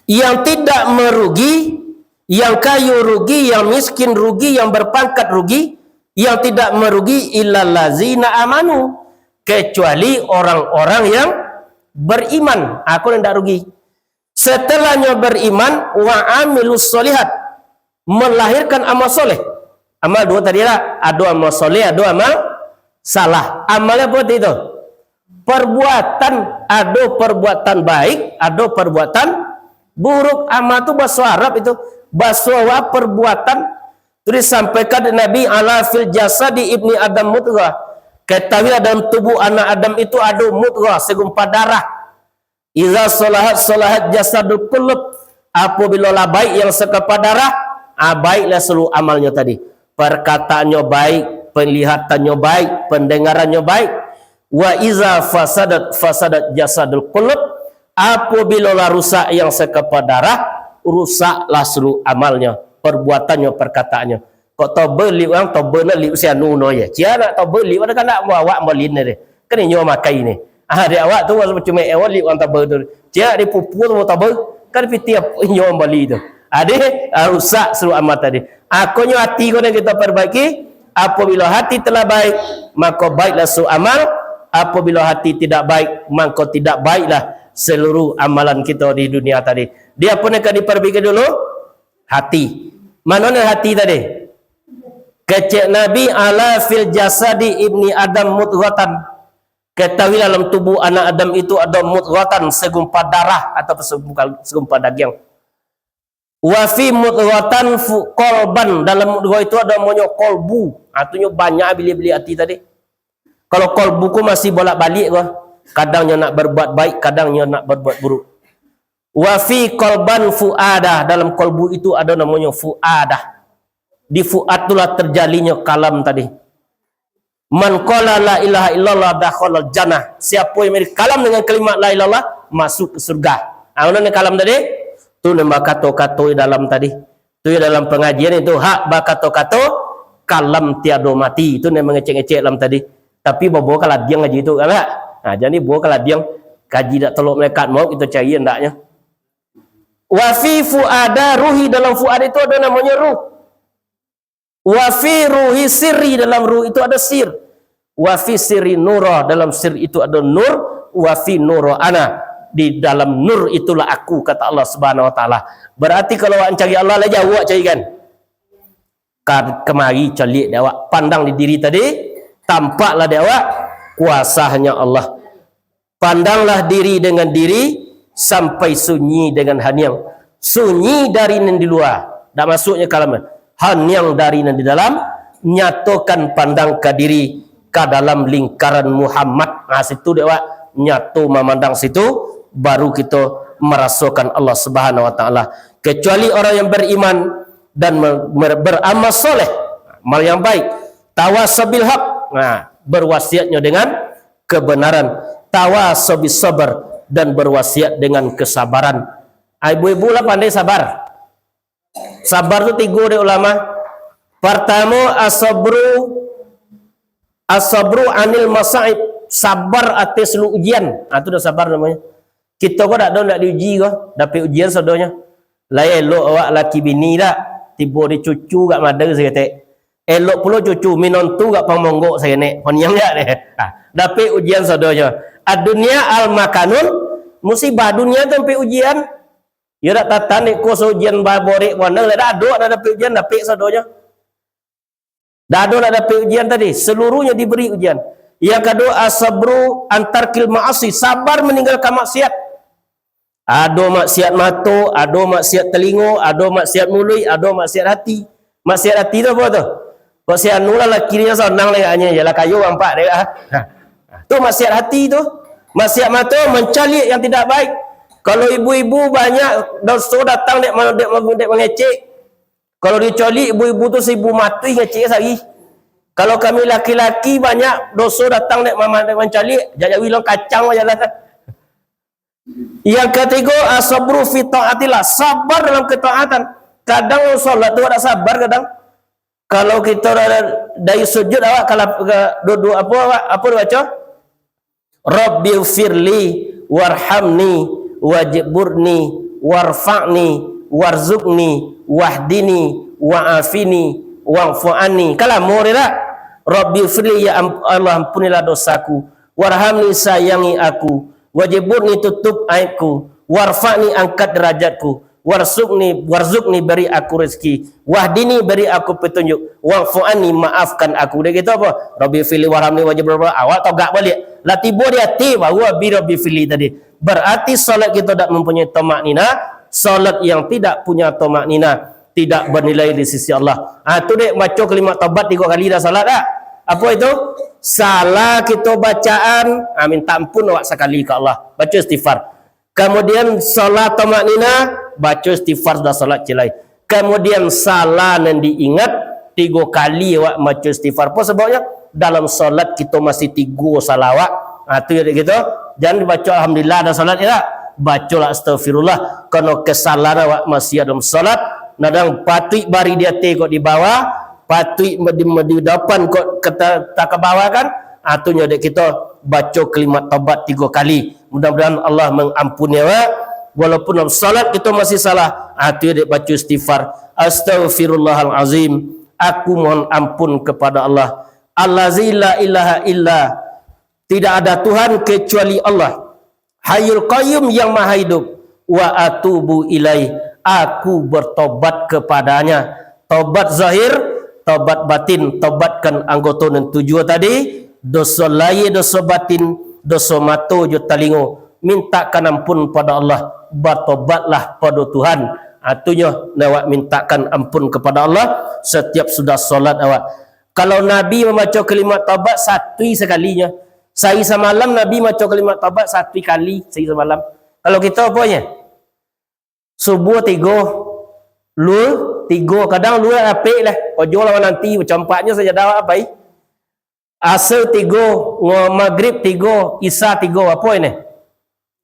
Yang tidak merugi, yang kayo rugi, yang miskin rugi, yang berpangkat rugi, yang tidak merugi illallazina amanu, kecuali orang-orang yang beriman. Aku nan tidak rugi. Setelahnyo beriman, wa amilus solihat, melahirkan amal soleh. Amal duo tadi lah, ado amal soleh, ado amal salah. Amal apo tadi tu? Perbuatan, ado perbuatan baik, ado perbuatan buruk. Amal tu baso Arab itu, baso awak perbuatan. Tu disampaikan dek Nabi, "Ala fil jasadi ibni Adam mudghah." Ketahuilah dalam tubuh anak Adam itu ado mudghah, segumpal darah. "Iza solahat, solahat jasadul kulub." Apabila lah baik yang segumpal darah, ah, baiklah seluruh amalnyo tadi. Perkataannyo baik, penglihatannyo baik, pendengarannyo baik. "Wa iza fasadat, fasadat jasadul kulub." Apabila lah rusak yang segumpal darah, rusaklah seluruh amalnyo, perbuatannyo, perkataannyo. Kok toba liuk urang, toba no liuk si anu no ye. Cia nak toba liuk, ado kan nak awak balin ni. Kan inyo makai ni. Ah, dek awak tu, maso cuma ewa liuk urang toba tu. Cia nak dipupu tu toba. Kan pitih inyo bali tu. Ade, ah, rusak seluruh amal tadi. Akonyo hati ko nan kita perbaiki. Apabila hati telah baik, maka baiklah seluruh amal. Apabila hati tidak baik, maka tidak baiklah seluruh amalan kita di dunia tadi. Dia apa yang akan diperbaiki dulu? Hati. Mano nan hati tadi? Kecek Nabi, "Ala fil jasadi ibni Adam mudghatan." Ketahuilah, dalam tubuh anak Adam itu ada mudghatan, segumpal darah atau segumpal, segumpal dagiang. Wa fi mudghatan fu-, qalban, dalam mudghah itu ada namonyo qalbu. Ha, tu nyo banyak bilik-bilik ati tadi. Kalau qalbu ko masih bolak-balik ko, kadang nyo nak berbuat baik, kadang nyo nak berbuat buruk. Wa fi qalban fuada, dalam qalbu itu ada namonyo fuada. Di fuad itulah terjalinyo kalam tadi. Man qala la ilaha illallah dakhalal jannah. Siapo yang berkalam dengan kalimat la ilaha illallah, masuk ke surga. Ah, mana ni kalam tadi? Tu nan bakato-kato di dalam tadi. Tu yang dalam pengajian itu hak bakato-kato, kalam tiado mati. Itu nan mangecek-ngecek dalam tadi. Tapi bobo ka ladiang kaji tu, kan tak? Nah, jadi bobo ka ladiang, kaji dak tolok malaikat maut, kita cari andaknya. Wa fi fuada ruhi, dalam fuad itu ada namonyo ruh. Wa fi ruhi sirri, dalam ruh itu ada sir. Wa fi sirri nura, dalam sir itu ada nur. Wa fi nura ana, di dalam nur itulah aku, kata Allah Subhanahu Wa Taala. Berarti kalau awak cari Allah, lah jauah awak cari kan? Ka-, kemari caliak dek awak, pandang di diri tadi, tampaklah dek awak kuasanya Allah. Pandanglah diri dengan diri sampai sunyi dengan haniang. Sunyi dari nan di lua, dak masuknya kalam. Haniang dari nan di dalam, nyatokan pandang ka diri, ka dalam lingkaran Muhammad. Ha, situ dek awak, nyato mamandang situ, baru kito marasokan Allah Subhanahu Wa Taala. Kecuali orang yang beriman dan mer-, mer-, beramal soleh, amal yang baik, tawasaw bil haq, nah, berwasiatnyo dengan kebenaran, tawasaw bis sabar, dan berwasiat dengan kesabaran. Ah, ibu-ibu lah pandai sabar. Sabar tu tigo dek ulama. Partamo, asabru, asabru anil masaib, sabar ateh saluruh ujian. Ah, tu dah sabar namonyo. Kito ko dak ado ndak diuji ko, dapek ujian sadonyo. Lai elok awak laki bini dak, tibo di cucu gak mada saketek. Elok pulo cucu, minontu gak pamonggok sakenek, poniang jak deh. Ah, dapek ujian sadonyo. Adunia al makanun, musibah dunia tu ampek ujian. Yo dak tatan dek ko saujian baborek bonang, lah dak ado nak dapek ujian, dapek sadonyo. Dak ado nak dapek ujian tadi, seluruhnyo diberi ujian. Yang kaduo, asabru antarkil ma'asi, sabar maninggalkan maksiat. Ado maksiat mato, ado maksiat talingo, ado maksiat muluik, ado maksiat hati. Maksiat hati tu apo tu? Kok si anu lah laki dia sanang lah agaknyo, yalah kayo nampak dek ah. Nah, tu maksiat hati tu. Maksiat mato, mancaliak yang tidak baik. Kalau ibu-ibu banyak doso datang dek ma-, dek ma-, dek mangecek, kalau dicaliak ibu-ibu tu saribu matuih ngecek sari. Kalau kami laki-laki banyak doso datang dek mama-, dek mancaliak, jak jawi long kacang aja lah. Yang katigo, asabru fi taatillah, sabar dalam ketaatan. Kadang salat tu dak sabar kadang. Kalau kito da-, da-, dari sujud awak kalau ka duduk apo awak, apo dibaco? Rabbighfirli warhamni wajburni warfa'ni warzuqni wahdini wa'afini wa'fu anni. Kan lamo deh dak? Rabbighfirli, ya am-, Allah, ampunilah dosaku. Warhamni, sayangi aku. Wajburni, tutup aibku. Warfa'ni, angkat derajatku. Warzuqni, warzuqni, beri aku rezeki. Wahdini, beri aku petunjuk. Wa'fu anni, maafkan aku. Dek kito apo? Rabbighfirli warhamni wajburni. Awak togak baliak. Lah tibo di ati, baru Rabbighfirli tadi. Berarti salat kito dak mempunyai tamakninah, salat yang tidak punya tamakninah, tidak bernilai di sisi Allah. Ah, tu dek baco kalimat tobat tigo kali dah salat dak? Apo itu? Salah kito bacaan, ah, minta ampun awak sakali ka Allah. Baco istighfar. Kamudian, salah tamakninah, baco istighfar sudah salat cilai. Kamudian, salah nan diingat, tigo kali awak baco istighfar. Apo sababnyo? Dalam salat kito masih tigo salah awak. Ha, tu yo dek kito. Jan baco alhamdulillah dalam salat, yo dak? Bacolah astagfirullah. Karano kesalahan awak masih dalam salat. Nan patuik bari di ateh kok di bawah, patuik di, di dapan kok ka ta-, ka bawah kan? Ha, tu nyo dek kito baco kalimat tobat tigo kali. Mudah-mudahan Allah mengampuni awak. Walaupun dalam salat kito masih salah, ha, tu dek baco istighfar. Astagfirullahalazim. Aku mohon ampun kepada Allah. Allazi la ilaha illa. Tidak ada Tuhan kecuali Allah. Hayyul Qayyum, yang Maha Hidup. Wa atubu ilaih. Aku bertobat kepadanya. Tobat zahir, tobat batin, tobatkan anggoto nan tujuah tadi, doso lahir, doso batin, doso mato jo talingo, mintakan ampun pada Allah, batobatlah pada Tuhan. Atunyo, awak mintakan ampun kepada Allah setiap sudah solat awak. Kalau Nabi mambaco kalimat taubat satui sakalinyo, sahari samalam Nabi mambaco kalimat taubat satui kali sahari samalam. Kalau kito aponyo? Subuh tigo, luhur tigo, kadang luhur rapek lah. Ojo lah mananti, bacampaknyo sajadah awak pai. Asar tigo, ngo-, magrib tigo, isya tigo, apo ini?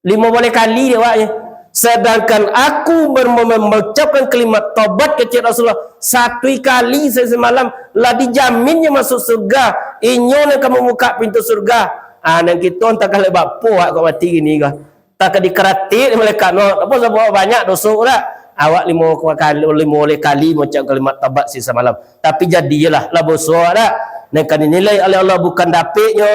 Limo baleh kali dek awaknyo. Sedangkan aku ber-, mem-, mengucapkan kalimat taubat kecek Rasulullah satui kali sahari samalam, lah dijaminnyo masuk surga. Inyo nan ka mambuka pintu surga. Ah, nan kito antah ka lek bapo awak kok mati kini ko. Antah ka dikaratik malaikat no. Apo sabab banyak doso dak? Awak limo kali, limo baleh kali mangucap kalimat taubat sahari samalam. Tapi jadilah lah boso dak? Nan ka dinilai oleh Allah bukan dapeknyo,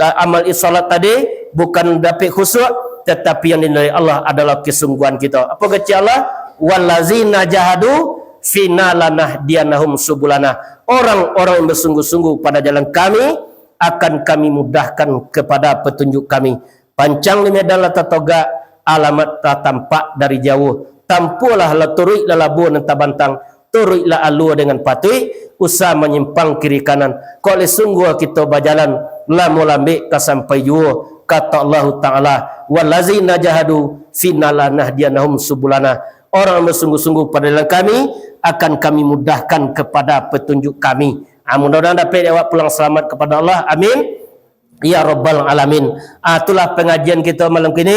ah, amal isolat tadi, bukan dapek khusyuk, tetapi yang dinilai Allah adalah kesungguhan kita. Apo kecek Allah? "Wallazina jahadu fina lanahdiyannahum subulana." Orang-orang yang bersungguh-sungguh pada jalan Kami, akan Kami mudahkan kepada petunjuk Kami. Pancang di medan lah tatogak, alamat lah tampak dari jauah. Tampuahlah lah turuiklah labuah nan tabantang, turuiklah alua dengan patuik, usah manyimpang kiri kanan. Kok lai sungguah kito bajalan, lamo lambek ka sampai juo, kato Allahu Ta'ala, "Wallazina jahadu fina lanahdiyannahum subulana." Orang yang bersungguh-sungguh pada jalan Kami, akan Kami mudahkan kepada petunjuk Kami. Ah, mudah-mudahan dapek awak pulang selamat kepada Allah. Amin. Ya Rabbal Alamin. Ah, itulah pengajian kita malam kini.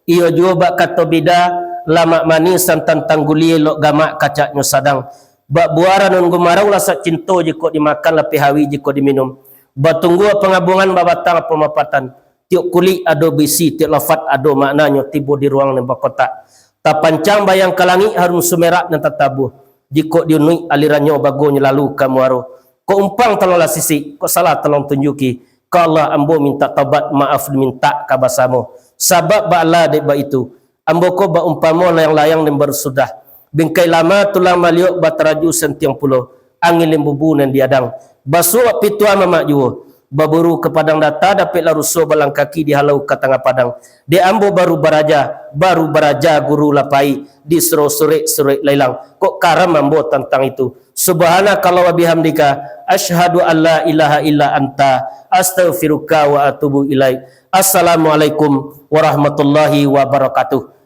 Iyo juo bak kato bida, lamak manih santan tanggulie, lok gamak kacaknyo sadang. Bak buah ranun gumarau, lasak cinto jikok dimakan, lapeh hawi jikok diminum. Batunggua pangabungan, babatang pamapatan. Tiok kulik ado bisi, tiok lafat ado maknanyo, tibo di ruang nan bakotak. Tapancang bayang ka langik, harum sumerak nan tatabuah. Jikok diunuik alirannyo, bagonyo lalu ka muaro. Kok umpang tolong lah sisik, kok salah tolong tunjuki. Ka Allah ambo mintak taubat, maaf dimintak ka basamo. Sabab baalah dek baitu, ambo ko baumpamo layang-layang nan baru sudah. Bingkai lama tulang maliok, bataraju santiang pulo, angin limbubu nan diadang. Basuak pituah mamak juo, baburu ka padang data, dapeklah ruso balang kaki, dihalau ka tangah padang. Dek ambo baru baraja, baru baraja guru lah pai, disuruah surek-surek lah ilang. Kok karam ambo tantang itu. Subhanakallahumma wa bihamdika, asyhadu an la ilaha illa anta, astaghfiruka wa atubu ilaik. Assalamualaikum warahmatullahi wabarakatuh.